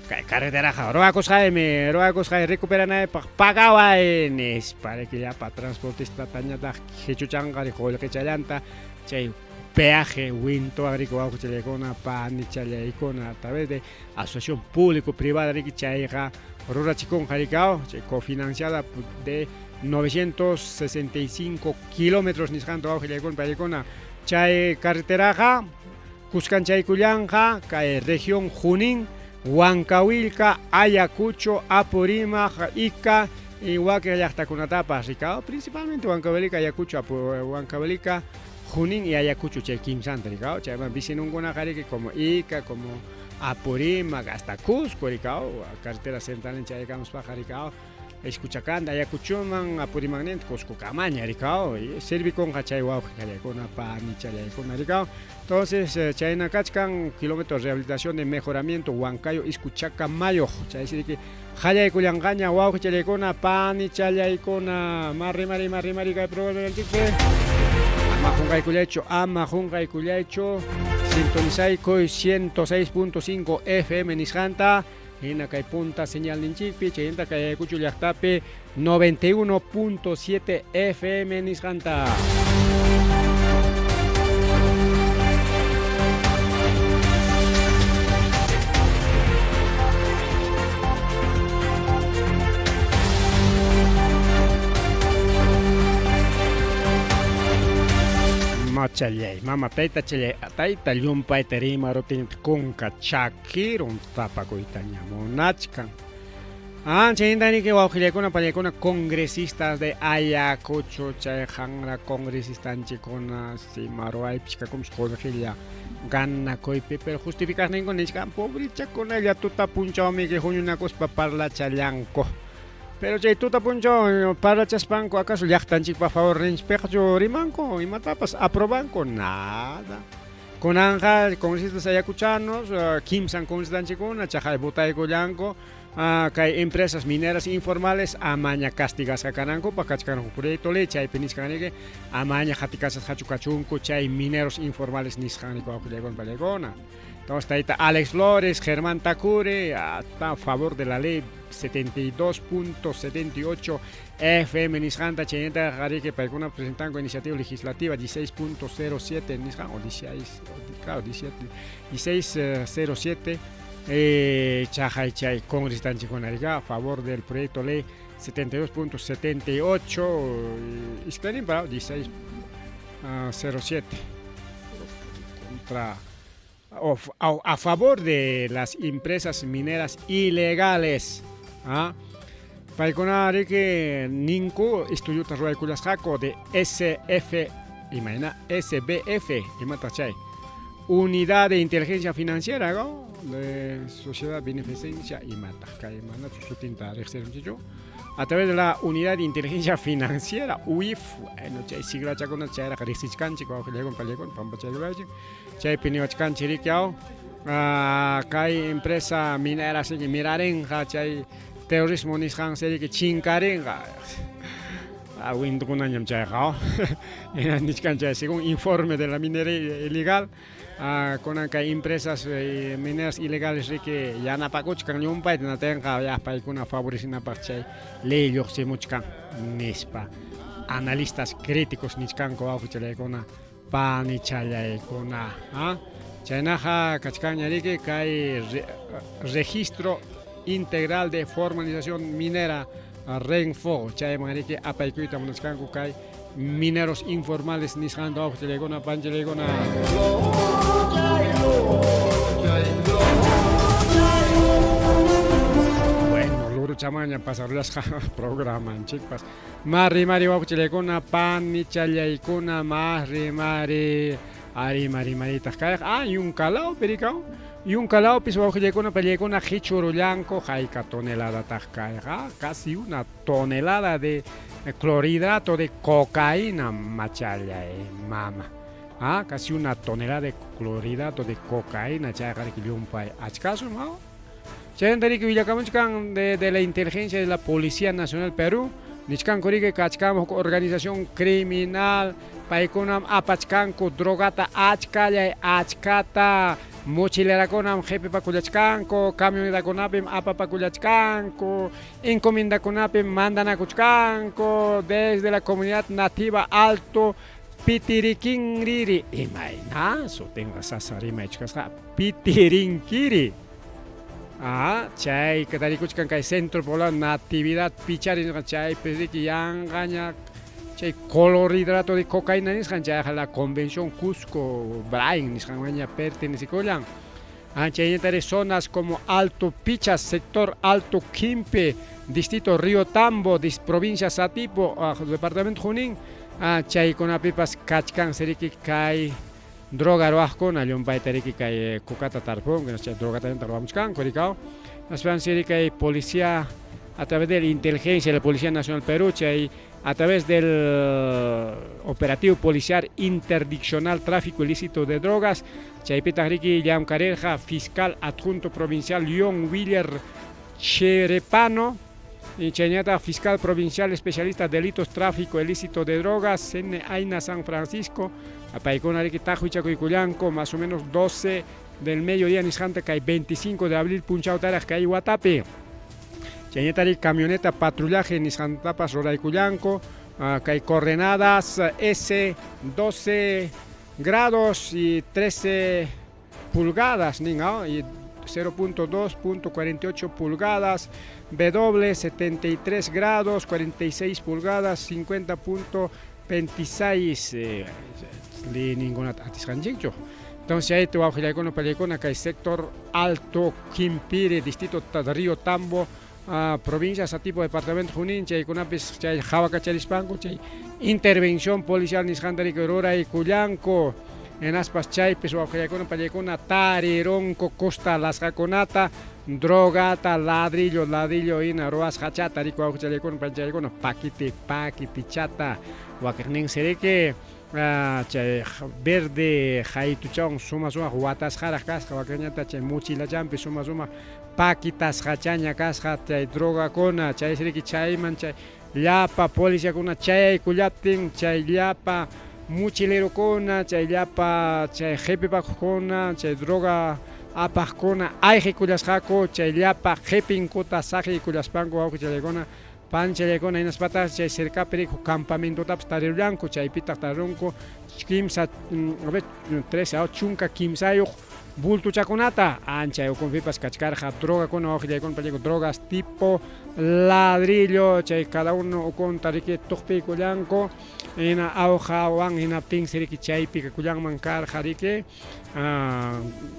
kay carreteraqa ruwakusqaymi ruwakusqay recuperanaypaq pagaway nispa riki llapa transportistatañataq qichuchanqa riki qullqichallanta chay peaje wintuwan riki wawqichallaykuna panichallaykuna a través de asociación público-privada riki chayqa rurachikunqa riki chay cofinanciada de 965 kilómetros nisqanta wawqillaykuna pallaykuna chay carreteraqa kuskanchaykullanqa kay región Junín, Huancahuilca, Ayacucho, Apurímac, Ica y wakin llaqtakunatapas riki principalmente Huancavelica, Ayacucho, Huancavelica, Junín y Ayacucho chay kimsanta riki chayman vecinunkunaqa riki como Ica, como Apurímac, hasta Cusco riki carretera central chaykamuspaqa riki. Iskuchakanta Ayacuchoman Apurimaqninta Cuscokamaña rikaw servikunqa chay wawqi qallaykuna pani challaykuna rikaw entonces chayna kachkan kilómetro de rehabilitación de mejoramiento Huancayo Iskuchaka Mayoq chaysi riki qallaykullanqaña wawqi challaykuna pani challaykuna ma rimari ma rimari kay programanchikpi ama qunqaykullaychu ama qunqaykullaychu sintonizaykuy 106.5 FM nisqanta Hina kay punta señalninchikpi, chayhinta kay Ayacucho llaqtapi 91.7 FM nisqanta. Machallay, mama tayta challay, tayta llumpayta rimaruptin kunka chakirun tapakuytaña munachkan. Ancha hintaniki wawqillaykuna pallaykuna congresistas de Ayacucho chay qanra congresistanchikuna simaruaypis kakumus qullqilla ganakuypi pero justificaqninku nichkan pobrichakunalla tuta punchawmi huñunakuspa parlachallanku. Pero chay tuta punchaw parlachaspanku acaso llaqtanchikpa favorninchikpiqchu rimanku imatapas aprobanku nada. Kunanqa congresistas ayacuchanos kimsan congresistanchikkuna chaqay votaykullanku kay empresas mineras informales amaña castigasqa kanankupaq kachkan huk proyecto ley chaypi nichkanriki amaña qatikachasqachu kachunku chay mineros informales nisqanriku wawqillaykuna pallaykuna. Entonces tayta Alex Flores, Germán Tacuri, está a favor de la ley 72.78 FM nisqanta chaynata qariki paykuna presentanku iniciativa legislativa 16.07 nisqan o 16 claro 17 16.07 chaqay chay congresistanchikkuna a favor del proyecto ley 72.78 iskayninpa 16.07 contra a favor de las empresas mineras ilegales. ¿Ah? Paykuna riki ninku estudiota ruwaykullasqaku de SF, imagina, SBF, imataq chay, Unidad de Inteligencia Financiera, ¿no? De Sociedad Beneficencia, imataq kay manachu sutinta riqsirunchichu, a través de la Unidad de Inteligencia Financiera, UIF, bueno, chay siglachakuna chayraq riqsichkanchik, wawqillaykuna pallaykuna, pampachaykulaychik, chaypi niwachkanchik riki aw, kay empresa minera siki mirarinqa, chay terrorismo nisqan siki chinkarinqa. Wintukunañam chayqa, hina nichkan chay según informe de la minería ilegal, kunan kay empresas mineras ilegales riki yanapakuchkan llumpayta natinqa ya paykuna favorecinapaq chay ley lluqsimuchkan nispa. Analistas críticos nichkanku wawqichallaykuna panichallaykuna. Chaynaqa kachkanña riki kay registro integral de formalización minera Renfo chayman riki apaykuyta munachkanku kay mineros informales nisqanta wawqichallaykuna panchallaykuna. Bueno, luruchamaña pasarullasqa programanchikpas. Mari mari wawqichallaykuna panichallaykuna mari mari ari mari maritaq kayqa yunkalawpi rikaw yunkalawpis wawqillaykuna pallaykuna qichurullanku hayka toneladataq kayqa casi una tonelada de clorhidrato de cocaína machallay mama casi una tonelada de clorhidrato de cocaína chayqa riki llumpay achkasun chaymanta riki willakamuchkan de la inteligencia de la Policía Nacional Perú nichkanku riki kachkan huk organización criminal paykunam apachkanku drogata achkallay achkata mochilerakunam qipipakullachkanku camionetakunapim apapakullachkanku encomendakunapim mandanakuchkanku desde la comunidad nativa Alto Pitiriquinriri imayna sutinqa sasa rimaychukasqa Pitirinkiri chay tarikuchkan kay centro poblado Natividad Pichari nisqa chaypi riki yanqaña chay clorhidrato de cocaína nisqan chayqa la Convención Cusco Brain nisqanmanña pertenecikullan. Chaynatari zonas como Alto Pichas, sector Alto Quimpe, distrito Río Tambo, provincia Satipo, departamento Junín, chaykunapipas kachkan siriki kay droga ruwaqkuna llumpayta riki kay kukata tarpunku chay drogata ruwamuchkanku rikaw aswan siri kay policía a través de la inteligencia de la Policía Nacional Perú, chay a través del operativo policial interdiccional tráfico ilícito de drogas, chaypitaq riki llamkarirqa fiscal adjunto provincial León Willer Cherepano, y chaynataq fiscal provincial especialista delitos tráfico ilícito de drogas en Aina San Francisco, paykuna riki taqwichakuykullanku más o menos 12 del mediodía nisqanta kay 25 de abril punchawtaraq kay watapi. Chaynatari camioneta patrullaje nisqantapas ruraykullanku, kay coordenadas S 12 grados y 13 pulgadas nin, y 0.2.48 pulgadas, W 73 grados, 46 pulgadas, 50.26, ningunata atisqanchikchu. Entonces ahí te wawqillaykuna pallaykuna kay sector Alto Quimpire, distrito Río Tambo, provincia Satipo, departamento Junín, chaykunapis chay hawakacharispanku chay intervención policial nisqanta riki ruraykullanku. Hinaspas chaypis wawqillaykuna pallaykuna tarirunku costa lasqakunata, drogata, ladrillo, ladrillo hina ruwasqachata riki wawqichallaykuna panchallaykuna paquete, paquetichata wakiqninsi riki chay verde haytuchawan suma sumaq watasqaraq kasqa, wakiqñataq chay mochilachanpi suma sumaq paquitasqachaña kasqa chay drogakuna, chaysi riki chayman chay llapa policiakuna chayaykullaptin chay llapa mochilerokuna, chay llapa chay qhipipakuqkuna, chay droga apaqkuna ayqikullasqaku, chay llapa qhipinkuta saqiykullaspanku wawqichallaykuna panchallaykuna, hinaspataq chay cercapi riki campamentotapas tarirullanku, chaypitaq tarirunku kimsa, a ver, trece, chunka kimsayuq bultuchakunata, ancha ukunpipas kachkarqa drogakuna wawqillaykuna pallaykuna, drogas tipo ladrillo, chay cada uno ukunta riki tuqpiykullanku, hina awqawan hinaptinsi riki chaypi kakullanman karqa riki,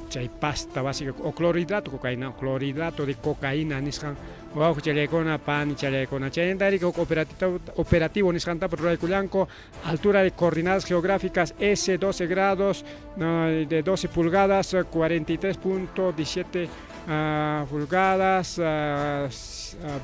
chay pasta básica o clorhidrato cocaína, clorhidrato de cocaína nisqan wawqichallaykuna panichallaykuna, chaynata riki huk operativo nisqantapas ruraykullanku, altura de coordenadas geográficas S 12 grados, de 12 pulgadas, 43.17 pulgadas,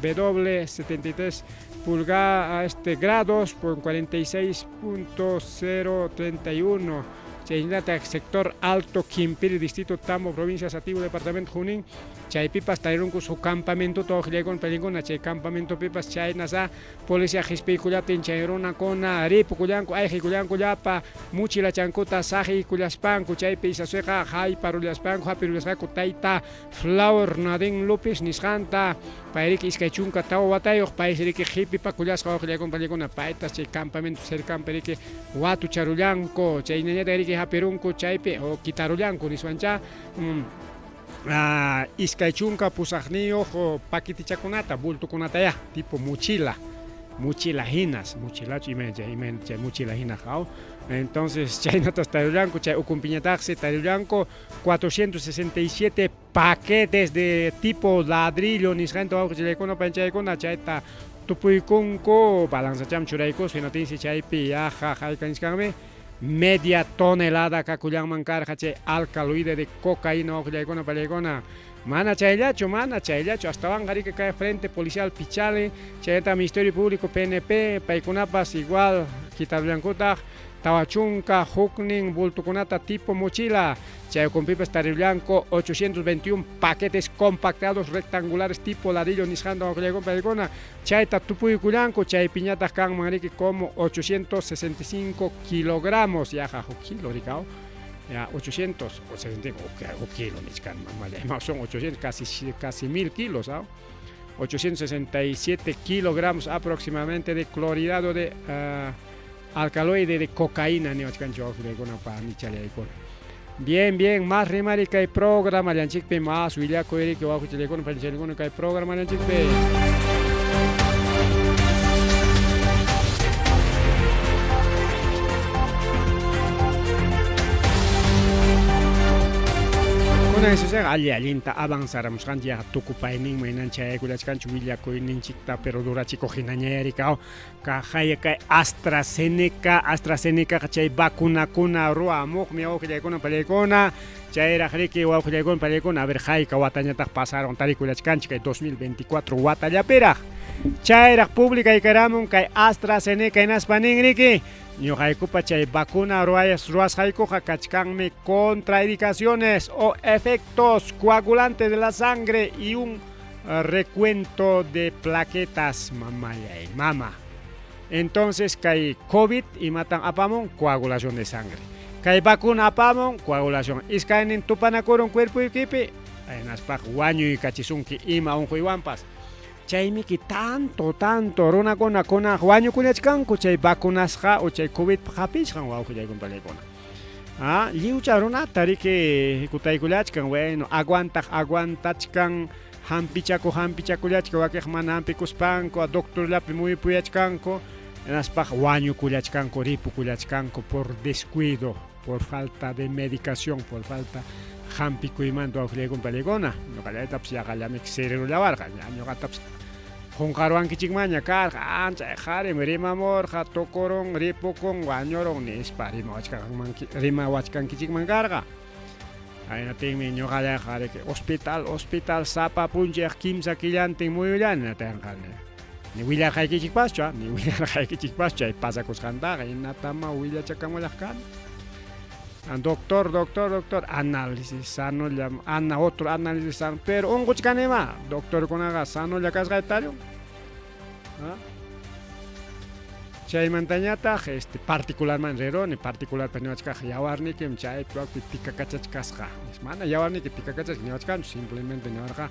W 73 pulgadas, grados por 46.031. Chaynata sector Alto Quimpiri, distrito Tambo, provincia Satipo, departamento Junín. Chaypipas tarirunku su campamento wawqillaykuna pallaykuna, chay campamento pipas chaynasa policía qispiykullaptin chay runakuna ripukullanku ayqikullanku llapa mochilachankuta saqiykullaspanku, chaypi isasuqa hayparullaspanku hapirullasqaku tayta Flower Nadine López nisqanta, payriki 24 watayuq, paysi riki qipipakullasqa wawqillaykuna pallaykuna, paytas chay campamento cercanpi riki watucharullanku, chaynañata riki hapirunku chaypi o kitarullanku niswancha, 28 paquetichakunata, bultukunata ya, tipo mochila, mochila hinas, mochilachu ima chay, ima chay mochila hina haw. Entonces chaynatas tarirullanku, chay ukumpiñataqsi tarirullanku 467 paquetes de tipo ladrillo nisqanta wawqichallaykuna panchaykuna, chayta tupuykunku balanzacham churaykus, hinatinsi chaypi yaqa haykanisqanmi media tonelada kakullanman karqa chay alcaloide de cocaína wawqillaykuna pallaykuna. Mana chayllachu, mana chayllachu, astawanqa riki kay Frente Policial Pichale, chayta Ministerio Público PNP, paykunapas igual kitarullankutaq 41 bultukunata tipo mochila, chay ukunpipas tarirullanku 821 paquetes compactados rectangulares tipo ladrillo nisqanta wawqillaykuna pallaykuna, chayta tupuykullanku, chaypiñataq kanman riki como 865 kilogramos, yaqa huk kilo rikaw, ya 865, huk kilo nichkan, mamalla, son 800, casi, casi 1000 kilos, ¿ah? 867 kilogramos aproximadamente de clorhidrato de alcaloide de cocaína, niwachkanchik wawqillaykuna panichallaykuna. Bien, bien, más rimari kay programa llanchikpi, más willakuy riki wawqichallaykuna panichallaykuna kay programa llanchikpi. Kunan sucede alli allinta avanzaramusqanchik yaqa tukupayninman hinan chayaykullachkanchik willakuyninchikta pero durachikuq hinañayari kaw kaqaya kay AstraZeneca AstraZenecaqa chay vacunakuna ruwamuqmi wawqillaykuna pallaykuna chayraq riki wawqillaykuna pallaykuna a ver hayka watañataq pasaron tarikullachkanchik kay 2024 watallapiraq chayraq publicaykaramun kay AstraZeneca hinaspa nin riki Ñuqaykupa chay vacuna ruwasqaykuqa kachkanmi contraindicaciones o efectos coagulantes de la sangre y un recuento de plaquetas, mamayay, mama. Entonces kay COVID imatan apamun coagulación de sangre. Kay vacuna apamun coagulación. Iskaynin tupanakurun cuerpoykipi, hinaspaq wañuykachisunki ima unquywanpas. Chaymiki tanto, tanto runakuna kunaq wañukullachkanku chay vacunasqa o chay COVIDpa hapisqan wawqillaykuna panaykuna. Ah, lliwcha runata riki hikutaykullachkan, bueno, aguantaq aguantachkan, hampichakuq hampichakullachkan, wakiq mana hampikuspanku, doctorllapi muyupuyachkanku, hinaspaq wañukullachkanku, ripukullachkanku por descuido, por falta de medicación, por falta hampikuymanta wawqillaykuna panaykuna. Ñuqallaytapas yaqallamiki sirirullawarqa, ña ñuqatapas qunqaruwankichikmanña karqa, ancha qarim rimamurqa, tukurun, ripukun, wañurun nispa rimawachkankichikman karqa. Hinaptinmi ñuqallayqa riki hospital, hospital sapa punchaq kimsa killantin muyullani natinqa ni willarqaykichikpaschu, ni willarqaykichikpaschu chay pasakusqantaqa, hinatama willachakamulaq kani. Doctor, doctor, doctor, análisis sanollam, ana otro análisis sano, pero unquchkanima, doctorkunaqa sanolla kasqayta tarun. Chaymantañataq este particularman riruni, particularpas niwachkaq yawarnikim chaypi wakpi tikakachachkasqa. Mana yawarniki tikakachachka niwachkanchu, simplemente niwarqa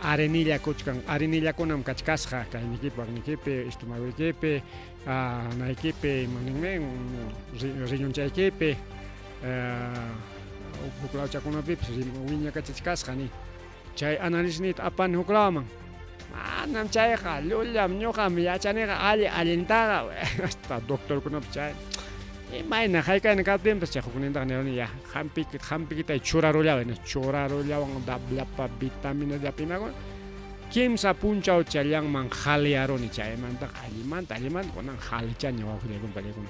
arenilla kuchkan, arenillakunam kachkasqa kaynikipi, waknikipi, estomagoykipi, naykipi, ima ninmi, riñonchaykipi, huk lawchakunapipis wiñakachachkasqa ni. Chay análisniyta apani huk lawman. Manam chayqa llullam, ñuqam yachaniqa alli allintaqa. Hasta doctorkunapas chay imayna haykayna kaptinpas chay huknintaqa niruni ya hampiki hampikitay churarullaway churarullawan llapa vitamina llapa imakuna. Kimsa punchaw challanman qaliyaruni chaymantaqa allimanta allimanta kunan qalichaña wawqillaykuna pallaykuna.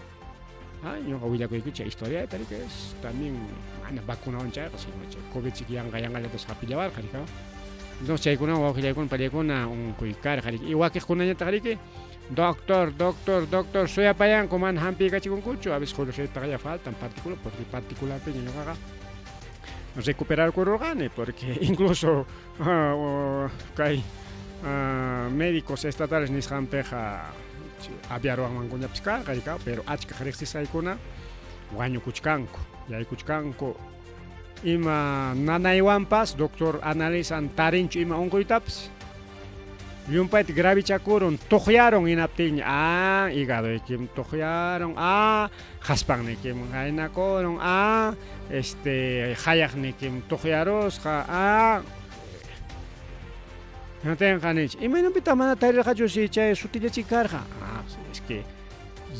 Ah, ñuqa willakuyki chay historiata riki es también mana vacunawan chayqa sino chay COVID chik yanqa yanqallatas hapillawarqa riki. Entonces chaykunawan wawqillaykuna pallaykuna unquy karqa riki. Y wakiqkunañataq riki doctor, doctor, doctor suyapayanku mana hampiykachikunkuchu a veces qullqitaqa ya faltan particular porque particularpiña ñuqaqa recuperarkururqani porque incluso kay médicos estatales nisqanpiqa aviaruwanmankuñapis karqa rika pero achkaq riqsisqaykuna wañukuchkanku yaykuchkanku ima nanaywanpas doctor analizan tarinchu ima unquytapas llumpayta gravichakurun tuqyarun hinaptinña ah hígadoykim tuqyarun ah qaspannikim qaynakurun ah este hayaqnikim tuqyarusqa ah hinaptinqa ninchik imaynanpitaq mana tarirqachu si chay sutillachik karqa ah es que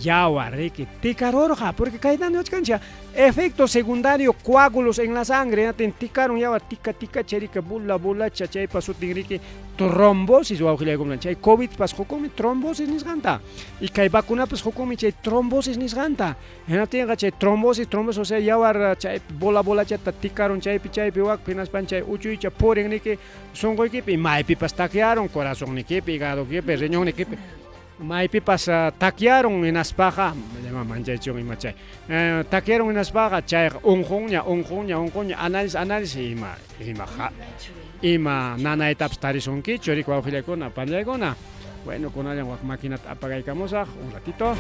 yawar riki tikarurqa porque kayta niwachkanchik efecto secundario coágulos en la sangre hinaptin tikarun yawar tika tikacha riki bula bulacha chaypa sutin riki trombosis wawqillaykuna chay covidpas qukunmi trombosis nisqanta y kay vacunapas qukunmi chay trombosis nisqanta hinaptinqa chay trombosis trombosis o sea yawar chay bola bolachata tikarun chaypi chaypi wakpi hinaspan chay uchuycha purin riki sunquykipi maypipas takyarun corazonnikipi hígadokipi riñonnikipi maypipas takyarun hinaspaqa manchaychun ima chay takyarun hinaspaqa chayqa unqunña unqunña unqunña análisis análisis ima ima ima nanaytapas tarisunkichu riki wawqillaykuna panillaykuna bueno kunallan wak maquinata apagaykamusaq un ratito.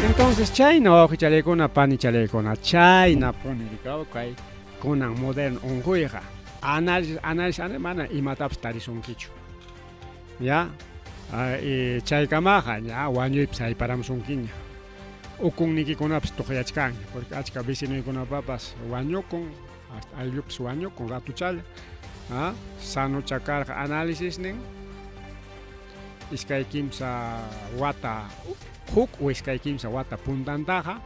Entonces chayna wawqichalaykuna panichalaykuna chaynapuni rikaw kay kunan moderno unquyqa análisis análisis mana imatapas tarisunkichu ya chaykamaqa ña wañuypas hayparamusunkiña. Ukunnikikunapas tuqyachkanña, porque achka vecinoykunapapas wañukun, hasta ayllupas wañukun ratuchalla. ¿Ah? Sanocha karqa análisisnin 2 3 wata huk o 2 3 wata puntantaqa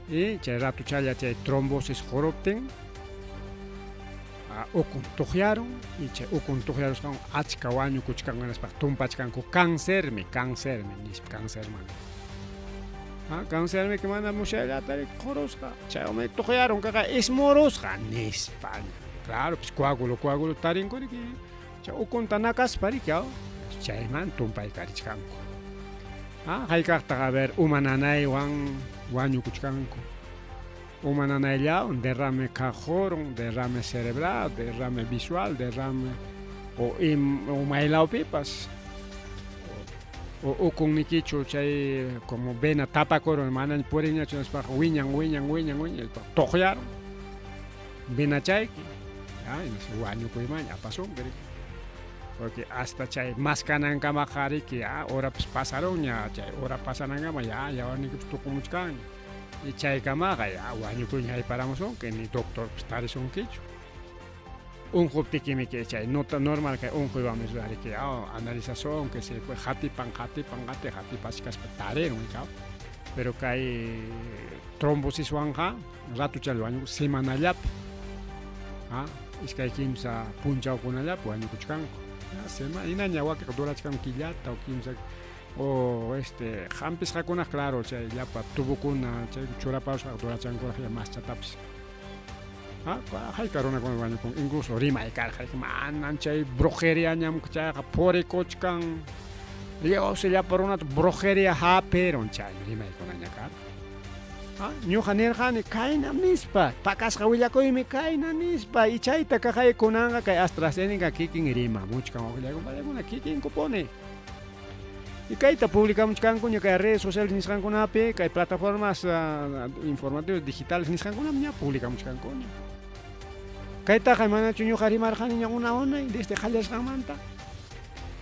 y chay ratuchalla chay trombosis quruptin ukun tuqyarun y chay ukun tuqyarusqan achka wañukuchkanku hinaspa tumpachkanku cancermi, cancermi nispa, cancerman. Cancermi que mana musyayllata qurusqa, chaywanmi tuqyarun kaqa ismurusqa nispa. Claro, pues coágulo, coágulo tarinku riki, chay ukunta nakaspa riki, chayman tumpaykarichkanku. Hayk'aqtaq a ver uma nanaywan wañukuchkanku. Uma nanayllawan derrame kaqurun, derrame cerebral, derrame visual, derrame o im o maylawpipas. O ukunnikichu chay como vena tapakurun manaña purinñachu nispaqa wiñan, wiñan, wiñan, wiñan tuqyarun. Venachayki, wañukuymanña apasunki riki. Porque hasta chay maskanankamaqa riki horapas pasarunña, chay hora pasanankama ya yawarnikipas tukumuchkanña. Y chaykamaqa ya wañukuyña hayparamusunki ni doctorpas tarisunkichu. Unquptikimi chay nota normal kay unquywanmi riki analizasunki se qatipan, qatipan, qati qatipachkaspa tarirun. Pero kay trombosiswanqa ratuchalla wañukun semanallapi. 2 3 punchawkunallapi wañukuchkanku. Sema hinaña wakinqa durachkanku killata o kimsa o hampisqakunaqa claro chay llapa tubukuna chay churaparusqaqa durachankuraq ya maschatapas. Hayka runakuna wañukun incluso rimay karqa manam chay brujeriañam chayqa purikuchkan Dios llapa runata brujeria hapirun chay rimaykunaña karqa. Ñuqa nirqani kaynam nispa, pakasqa willakuymi kayna nispa y chayta kaqay kunanqa kay AstraZeneca kikin rimamuchkan wawqillakuna kikinkupuni. Y kayta publicamuchkankuña kay redes sociales nisqankunapi, kay plataformas informativas digitales nisqankunapi ña publicamuchkankuña. Kaytaqa manachu ñuqa rimarqani ña una unay desde qallarisqanmanta.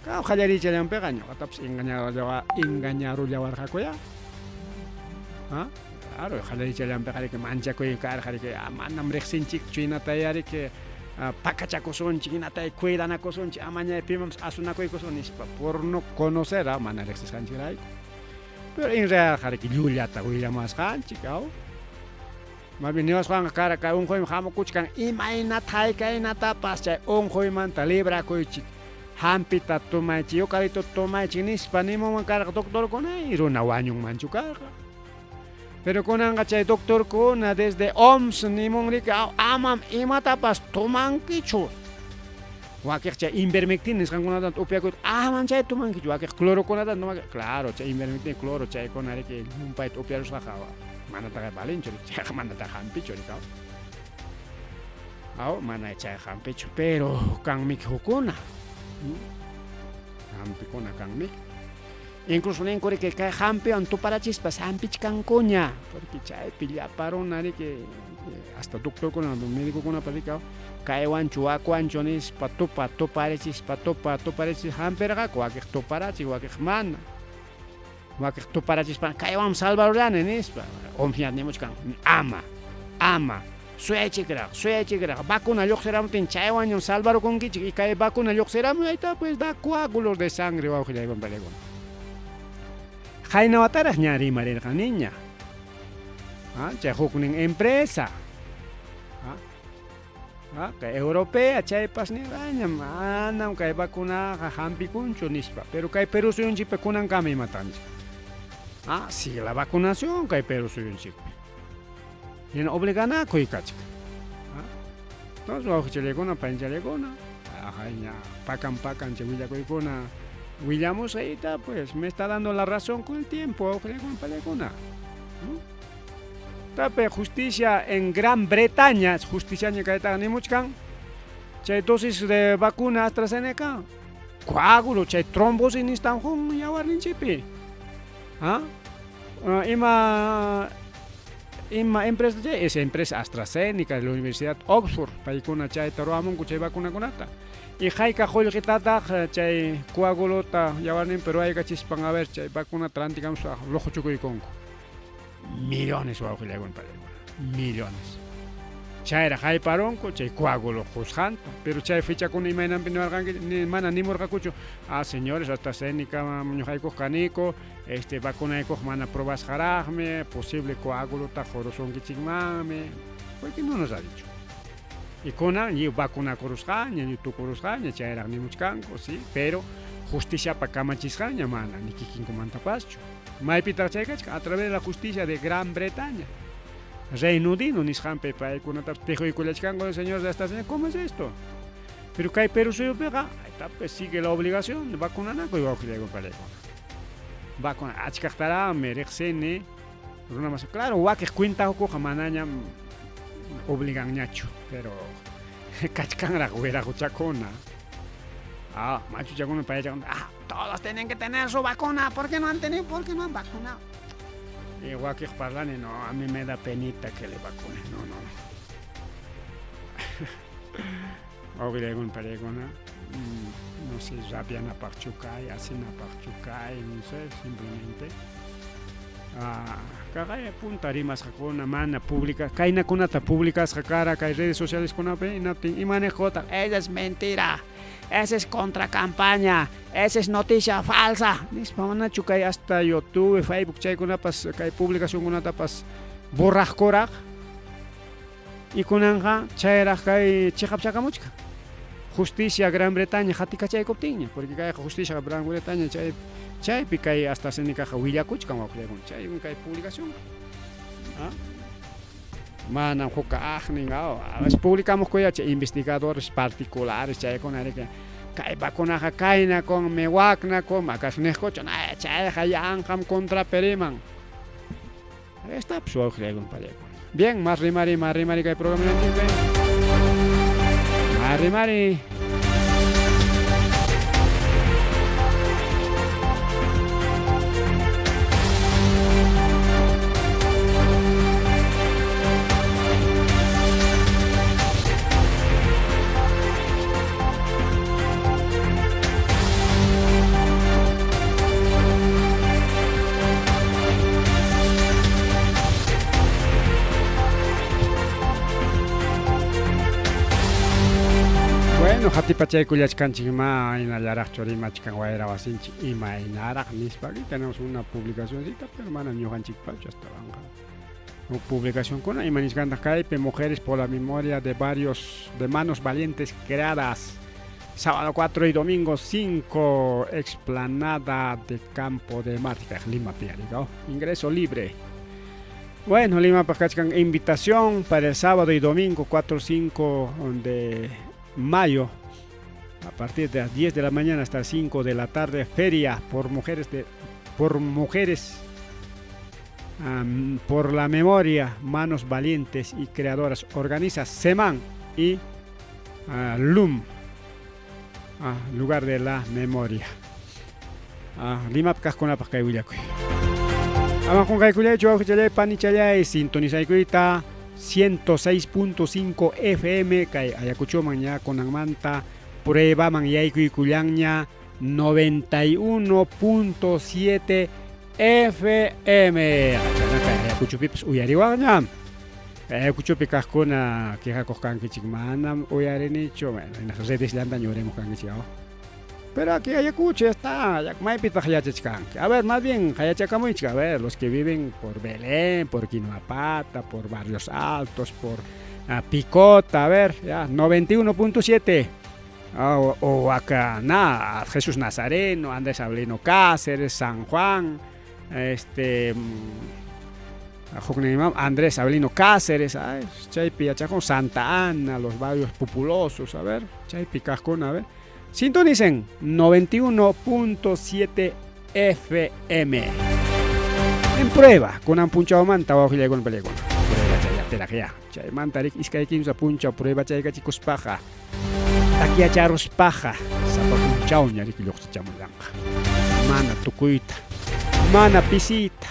Kaw qallariychallanpiqa ñuqatapas engañarullawarqakuya. Claro, qallariychallanpiqa riki manchakuy karqa riki manam riqsinchikchu hinataya riki pakachakusunchik hinataya cuidanakusunchik amaña pimanpas asunakuykusun nispa por no conocer mana riqsisqanchikrayku. Pero en realidad riki llullata willamasqanchik aw. Más bien niwasqanqa kara kay unquymi hamukuchkan imaynata haykaynatapas chay unquymanta librakuychik hampita tomaychik eucalipto tomaychik nispa nimunman karqa doctorkuna y runa wañunmanchu karqa. Pero kunanqa chay doctorkuna desde OMS nimun riki amam imatapas tomankichu. Wakiq chay ivermectina nisqankunata upyakuyta amam chay tomankichu, wakiq clorokunata tomanki. Claro, chay ivermectina cloro chaykuna riki llumpayta upyarusqaqa manataqa valinchu chayqa manataqa hampichu riki. Aw, mana chay hampichu, pero kanmi hukkuna. Hampikuna kanmi. Incluso ninku riki kay hampiwan tuparachispas hampichkankuña, porque chaypi llapa runa riki hasta doctorkuna médicokunapa riki kaywanchu wakwanchu nispa tupa tuparichispa tupa tuparichispa hampirqaku, wakiq tuparachik wakiq mana. Wakiq tuparachispa kaywanmi salvarurani nispa. OMS nimuchkan ama, ama suyaychikraq, suyaychikraq vacuna lluqsiramuptin chaywanñam salvarukunkichik y kay vacuna lluqsiramun pues da coágulos de sangre wawqillaykuna paniykuna. Qayna wataraq ña rimarirqaniña. Chay huknin empresa. Kay europea chaypas nirqañam manam kay vacunaqa hampikunchu nispa. Pero kay Perú suyunchikpi kunankama imatanchik. Sigue la vacunación kay Perú suyunchikpi. Hina obliganakuy kachkan. Entonces wawqichallaykuna paninchallaykuna ña pakan pakan chay willakuykuna willamusqayta pues me está dando la razón con el tiempo wawqillaykuna panillaykuna. Tape justicia en Gran Bretaña, justiciaña kaytaqa nimuchkan chay dosis de vacuna AstraZeneca coágulo chay trombosis nisqan yawarninchikpi. Ima ima empresa chay esa empresa AstraZeneca de la Universidad Oxford paykuna chayta ruwamunku chay vacunakunata. Y hayka qullqitataq chay coagulota yawarninpi ruwaykachispan a ver chay vacunata rantikamuspa luquchukuykunku. Millones wawqillaykuna panaykuna, millones. Chayraq hayparunku chay coágulo qusqanta, pero chay fechakuna imaynanpi niwarqanki ni mana nimurqakuchu, ah señores AstraZeneca ñuqaykuq kaniku, este vacunaykuq mana probasqaraqmi, posible coágulota qurusunkichikmanmi, porque no nos ha dicho. Y kunan lliw vacunakurusqaña, lliw tukurusqaña, chayraq nimuchkanku, sí, pero justiciapa kamachisqanña mana ni kikinkumantapaschu. Maypitaq chay kachkan? A través de la justicia de Gran Bretaña. Reino Unido nisqanpi paykunatapas tiquykullachkanku, señor de AstraZeneca, ¿cómo es esto? Pero kay Perú suyupiqa, pues sigue la obligación de vacunanaku wawqillayku panaykuna. Vacuna achkaqtaraqmi riqsini runa mas, claro, wakiq cuentakuqa manañam obliganñachu, pero kachkanraq wiraquchakuna. Ah, machuchakuna payachakuna, ah, todos tienen que tener su vacuna, ¿por qué no han tenido? ¿Por qué no han vacunado? Y wakiq parlani, no, a mí me da penita que le vacunen, no, no, no. Wawqillaykuna panaykuna, no sé, rabianapaqchu kay, asinapaqchu kay, no sé, simplemente. Ah, kaqay punta rimasqakuna mana publica, kaynakunata publicasqa kara kay redes sociales kunapi, hinaptin imaniqkutaq, esa es mentira, esa es contracampaña, esa es noticia falsa, nispa manachu kay hasta YouTube, Facebook chaykunapas kay publicacionkunatapas borraqkuraq. Y kunanqa chayraq kay chiqapchakamuchkan. Justicia Gran Bretaña qatikachaykuptinña, porque kayqa justicia Gran Bretaña chay chaypi kay AstraZenecaqa willakuchkan wawqillaykuna, chaymi kay publicación. ¿Ah? Manam huk kaqnin, a veces publicamuqkuya chay investigadores particulares chaykuna riki kay vacunaqa kayna kunmi wakna kun acaso niqkuchu, chayqa yanqam contrapi riman. Está pues wawqillaykuna panaykuna. Bien, más rimari, más rimari kay programanchikpi. Más rimari. Bueno, hatipachaykullachkanchik ma hinallaraqchu rimachkan wayra wasinchik imaynaraq nispa. Aquí tenemos una publicacioncita, pero mana ñuqanchikpachu astawanqa. Huk publicacionkuna ima nisqantaq kaypi, mujeres por la memoria de varios de manos valientes creadas. Sábado 4 y domingo 5, explanada de Campo de Marte, Lima Piarico. Ingreso libre. Bueno, Lima kachkan invitación para el sábado y domingo 4 o 5 de mayo, a partir de las 10 de la mañana hasta las 5 de la tarde, feria por mujeres de, por mujeres por la memoria, manos valientes y creadoras. Organiza Seman y LUM, lugar de la memoria. Limap kaqkunapaq kay willakuy. Ama qunqaykullaychu wawqichalay panichalay sintonizaykuyta 106.5 FM kay Ayacuchoman ña kunanmanta pruebaman yaykuykullanña 91.7 FM. Kay Ayacuchopipas uyariwanña. Ayacuchopi kaqkuna quejakuq kankichik manam uyarinichu, bueno, en las redes llantaña uyarimuq kankichik, ¿no? Pero aquí Ayacucho está, maypitaq yachachkanki. A ver, más bien, yachakamuychik, a ver, los que viven por Belén, por Quinoapata, por Barrios Altos, por Picota, a ver, ya, 91.7. O acá, nada, Jesús Nazareno, Andrés Avelino Cáceres, San Juan, Andrés Avelino Cáceres, ay, chaypi yachakun, Santa Ana, los barrios populosos, a ver, chaypi kaqkuna, a ver. Sintonicen 91.7 FM. En prueba, kunan punchawmanta wawqillaykuna panaykuna. Prueba chayapiraq ya. Chaymanta rik iskay kimsa punchaw prueba chaykachikuspaqa. Takyacharuspaqa sapa punchawña riki lluqsichamullanqa. Mana tukuyta, mana pisita.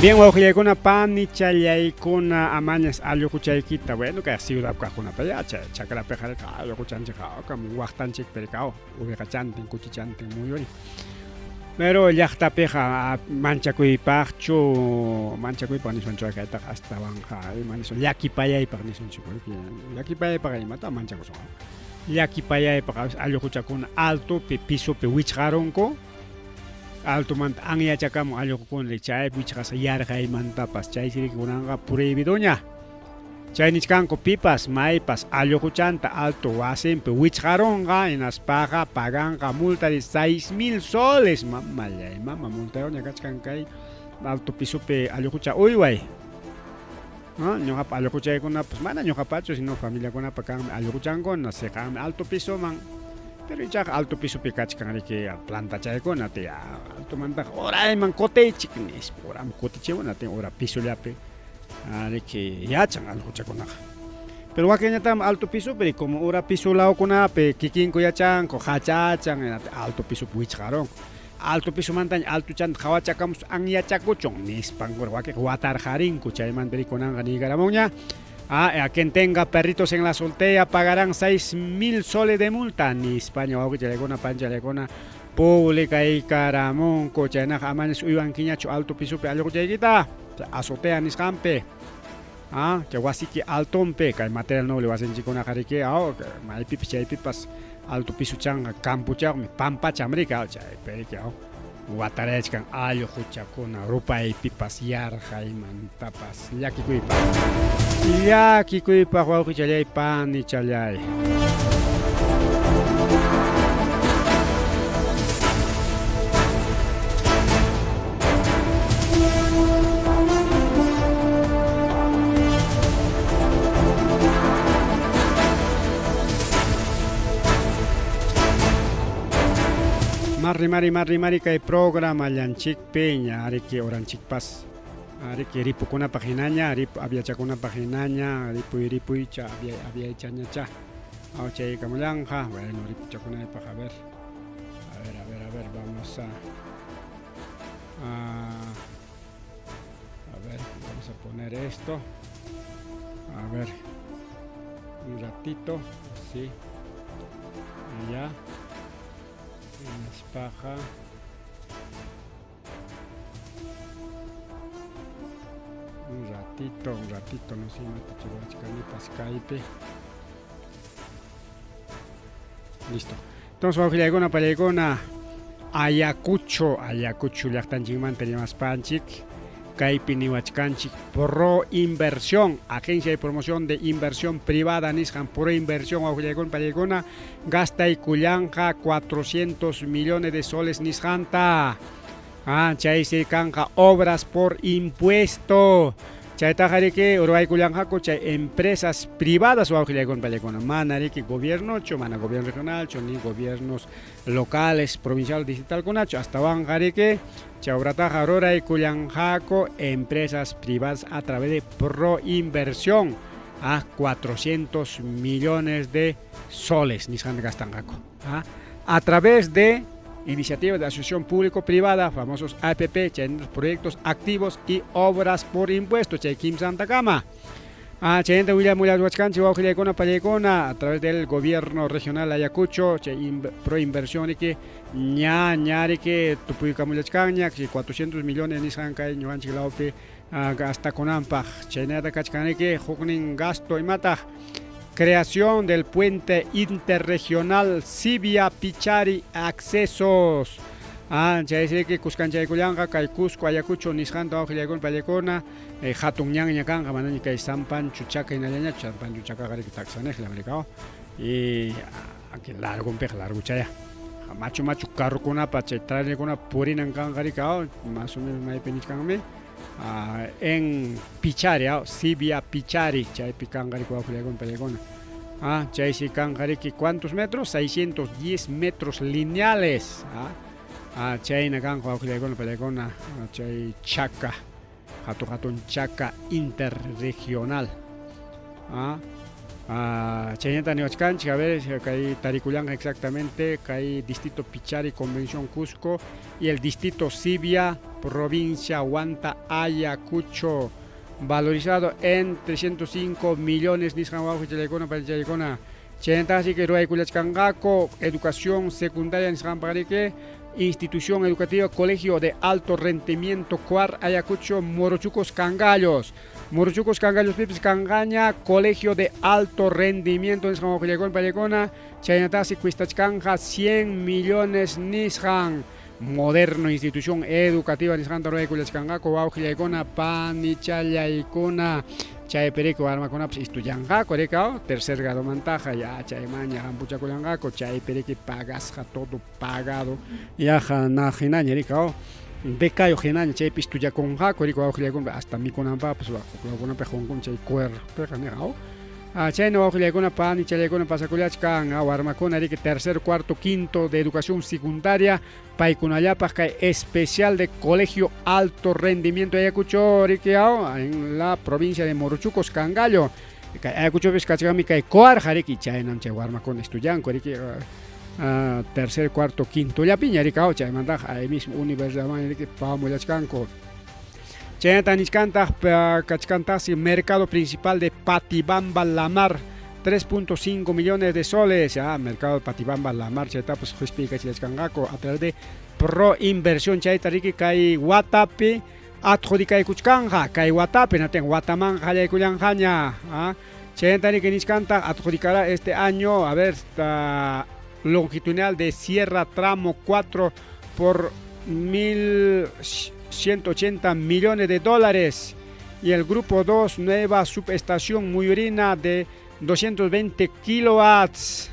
Bien, wawqillaykuna, panichallaykuna, amañas alluquchaykita, bueno, kay ciudad kaqkunapa ya, chay chakrapiqa alluquchanchik kam waqtanchik perikao, uvejachantin, kuchichantin muyuri. Pero llaqtapiqa manchakuypaqchu, manchakuypaq nisunchu kaytaqa astawanqa ima nisun llakipayaypaq nisunchu, llakipayaypaq imata manchakusun. Llakipayaypaq alluquchakuna altopi pisopi wichqarunku, altomanta anyachakamun alluqukuna chaypi wichqasqa yarqaymantapas chaysi riki kunanqa prohibidoña. Chay nichkanku pipas maypas alluquchanta alto wasinpi wichqarunqa hinaspaqa paganqa multa de 6000 soles. Mamallay mama multayuqña kachkan kay alto pisopi alluqucha uyway. No, ñuqapa alluquchaykunapas mana ñuqapachu sino familiakunapa kanmi alluquchankuna siqanmi alto pisoman. Pero ichaqa alto pisopi kachkan riki plantachaykuna tiya altomantaqa urayman kutiychik nispa uraman kutichimuna tin ura pisollapi riki yachan alluquchakunaqa. Pero wakinñataqmi alto pisopi como ura piso lawkunapi kikinku yachanku qachachan alto pisopi wichqarunku. Alto pisomantaña altochanta qawachakamus anyachakuchun nispanku wakinqa watarqarinku chaymanta rikunanqa niykaramunña. Ah, a quien tenga perritos en la azotea pagarán 6000 soles de multa nispaña wawqichallaykuna panchallaykuna publicaykaramunku chaynaqa amañas uywankiñachu alto pisopi alluquchaykita azotea nisqanpi. Ah, chay wasiki altonpi kay material noble wasinchikkunaqa riki aw maypipas chaypipas alto pisuchanqa campochaqmi pampacham riki aw chaypi riki aw watarayachkan allquchakuna rupaypipas yarqaymantapas llakikuypaq llakikuypaq wawqichallay panichallay. Marri mari marri mari kay programa llanchikpi ña ariki oranchikpas ariki ripukunapaq hinaña ripu aviachakunapaq hinaña ripuy ripuycha avia aviaychañacha aw chaykamullanqa bueno ripuchakunaypaq a ver a ver a ver a ver vamos a a ver vamos a poner esto a ver un ratito así allá hinaspaqa un ratito un ratito no sé imata churachkanipas kaypi listo entonces wawqillaykuna pallaykuna Ayacucho Ayacucho llaqtanchikmanta rimaspanchik kaypi niwachkanchik pro inversión agencia de promoción de inversión privada nisqan pro inversión wawqillaykuna pallaykuna gastaykullanqa 400 millones de soles nisqanta. Ah, chaysi kanqa obras por impuesto. Chaytaqa riki ruwaykullanqaku chay empresas privadas wawqillaykuna pallaykuna mana riki gobiernochu, mana gobierno regionalchu, ni gobiernos locales, provincial, distritalkunachu, astawanqa riki chay obrataqa ruraykullanqaku empresas privadas a través de proinversión a 400 millones de soles nisqanta gastanqaku. ¿Ah? A través de iniciativas de asociación público-privada, famosos APP, chay proyectos activos y obras por impuestos, chay kimsantakama. Ah, chaynata willamullawachkanchik wawqillaykuna pallaykuna a través del gobierno regional Ayacucho, chay proinversión riki ña ña riki tupuykamullachkanña, 400 millones nisqan kay ñuqanchik lawpi gastakunanpaq. Chaynata kachkan riki huknin gasto imataq creación del puente interregional Sibia Pichari accesos. Ah, chaysi riki kuskanchaykullanqa kay Cusco Ayacucho nisqanta wawqillaykuna pallaykuna hatun ñanña kanqa manaña kay San Pancho chaka hinallañachu San Pancho chakaqa riki taksaniqllam rikaw y aquí largonpiqa largochaya machu machu carrokunapa chay trailerkunapa purinan kanqa rikaw más o menos maypi nichkanmi en Pichari Sibia Pichari chaypi kanqa riki wawqillaykuna pallaykuna. Ah, chaysi kanqa riki ¿cuántos metros? 610 metros lineales. Ah, chayna kanqa wawqillaykuna pallaykuna chay chaka hatun hatun chaka interregional. Ah, Chaynata niwachkanchik, a ver, kay tarikullanqa exactamente kay distrito Pichari, Convención Cusco y el distrito Sibia, provincia Huanta, Ayacucho, valorizado en 305 millones nisqan wawqichallaykuna panichallaykuna. Chaynataqsi kay ruwaykullachkanqaku educación secundaria nisqanpaqriki institución educativa Colegio de Alto Rendimiento Cuar Ayacucho Morochucos Cangallos. Morochucos Cangallos pipis kanqaña Colegio de Alto Rendimiento nisqan wawqillaykuna panillaykuna. Chaynataqsi cuestachkanqa 100 millones nisqan moderno institución educativa nisqanta ruwaykullachkanqaku wawqillaykuna panichallaykuna. Chaypi riki warmakunapas estudianqaku riki tercer gradomantaqa ya chaymanña hampuchakullanqaku chaypi riki pagasqa todo pagado yaqa na hinaña riki becayuq hinaña chaypi estudiakunqaku riki wawqillaykuna hasta mikunanpaqpas huklawkunapi qunkuna chay cuerpiqa niqa. Chayna wawqillaykuna panichallaykuna pasakullachkan warmakuna riki tercer, cuarto, quinto de educación secundaria paykunallapaq kay especial de Colegio Alto Rendimiento Ayacucho riki en la provincia de Morochucos Cangallo. Kay Ayacuchopis kachkanmi kay Coarja riki chaynam chay warmakuna estudianku riki tercer, cuarto, quinto llapiña riki chaymantaqa ahí mismo universidadman riki pamullachkanku. Chaynata nichkantaq kachkantaqsi mercado principal de Patibamba Lamar 3.5 millones de soles. Mercado de Patibamba Lamar chaytapas qispiykachillachkanqaku a través de pro inversión chayta riki kay watapi adjudicaykuchkanqa kay watapi natin watamanqa qallaykullanqaña. Chaynata riki nichkantaq adjudicará este año, a ver, longitudinal de Sierra Tramo 4 por 1.180 millones de dólares y el grupo 2 nueva subestación Muyurina de 220 kilowatts.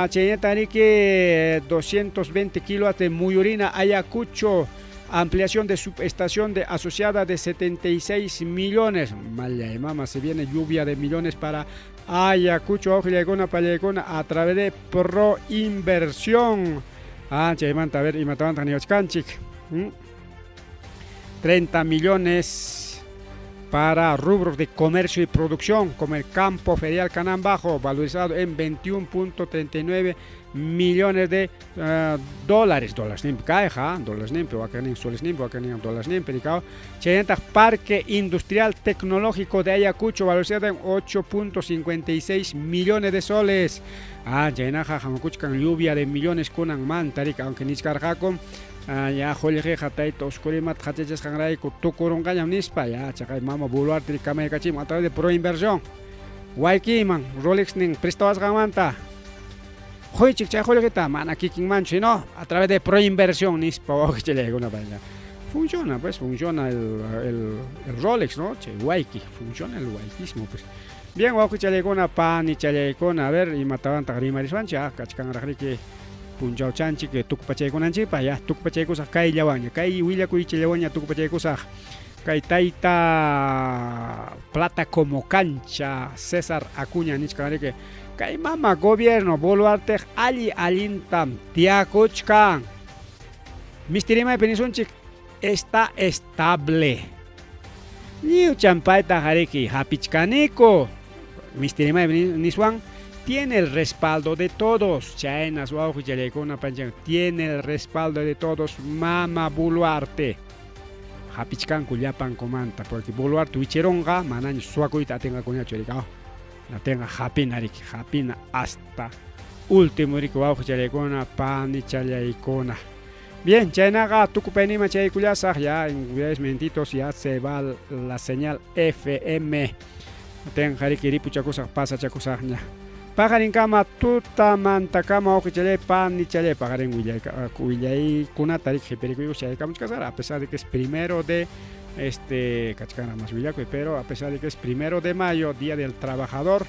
Chaynata riki 220 kilowatts de Muyurina Ayacucho, ampliación de subestación de asociada de 76 millones. Malla y mama, se viene lluvia de millones para Ayacucho, Ojillaykuna, Pallaykuna a través de Pro Inversión. Chaymanta, a ver, imatamanta niwachkanchik. 30 millones para rubros de comercio y producción, como el campo ferial Canán Bajo, valorizado en 21.39 millones de dólares. Dólares nimpi kayqa, dólares nimpi, wakin soles nimpi, wakin dólares nimpi. Chaynataq Parque Industrial Tecnológico de Ayacucho, valorizado en 8.56 millones de soles. Chaynaqa hamukuchkan lluvia de millones kunan manta, aunque nichkarqaku ya qullqiqa tayta Oscurimata qachachasqanrayku tukurunqañam nispa ya chaqay mama Boluarte kamaykachimun a través de proinversión waykiyman Rolex nin prestawasqanmanta quychik chay qullqita mana kikinmanchu sino a través de proinversión nispa wawqichallaykuna paya funciona pues, funciona el Rolex, ¿no? Chay wayki, funciona el waykismo pues. Bien, wawqichallaykuna panichallaykuna, a ver, imatawantaq rimariswanchik kachkanraq riki punchawchanchik tukpachaykunanchikpaq ya tukpachaykusaq kayllawanña kay willakuychallawanña tukpachaykusaq kay tayta plata como cancha César Acuña nichkan riki kay mama gobierno Boluarte alli allintam tiyakuchkan mistirimaypi nisunchik está estable lliwchan payta riki hapichkaniku mistirimaypi niswan tiene el respaldo de todos. Chaynas wawqichallaykuna panchan tiene el respaldo de todos mama Boluarte. Hapichkanku llapankumanta porque Boluarte wichironqa manaña suwakuyta atinqakuñachu riki natinqa hapina riki hapina hasta último riki wawqichallaykuna panichallaykuna. Bien, chaynaqa tukupaynima chaykullasaq ya en 10 minutitos ya se va la señal FM. Tenqa riki ripuchakusaq pasachakusaqña. Paqarinkama tutamantakama wawqichallay panichallay paqarin willaykunata riki qhiparikuykus chaykamuchkasara a pesar de que es primero de kachkana más willakuy, pero a pesar de que es 1 de mayo, Día del Trabajador,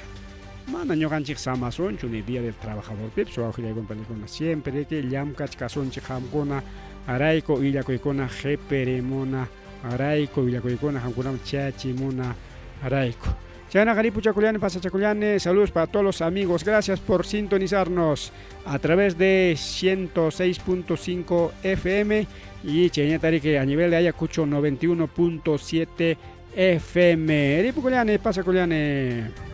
mana ñuqanchik samasunchu ni Día del Trabajador pipis wawqillaykuna panikuna siempre riki llamkachkasunchik qamkuna arayku willakuykuna qipirimuna arayku willakuykuna qamkunaman chayachimuna arayku. Chaynaqa ripuchakullani pasachakullani, saludos para todos los amigos, gracias por sintonizarnos a través de 106.5 FM y chaynata riki a nivel de Ayacucho 91.7 FM. Ripukullani, pasakullani.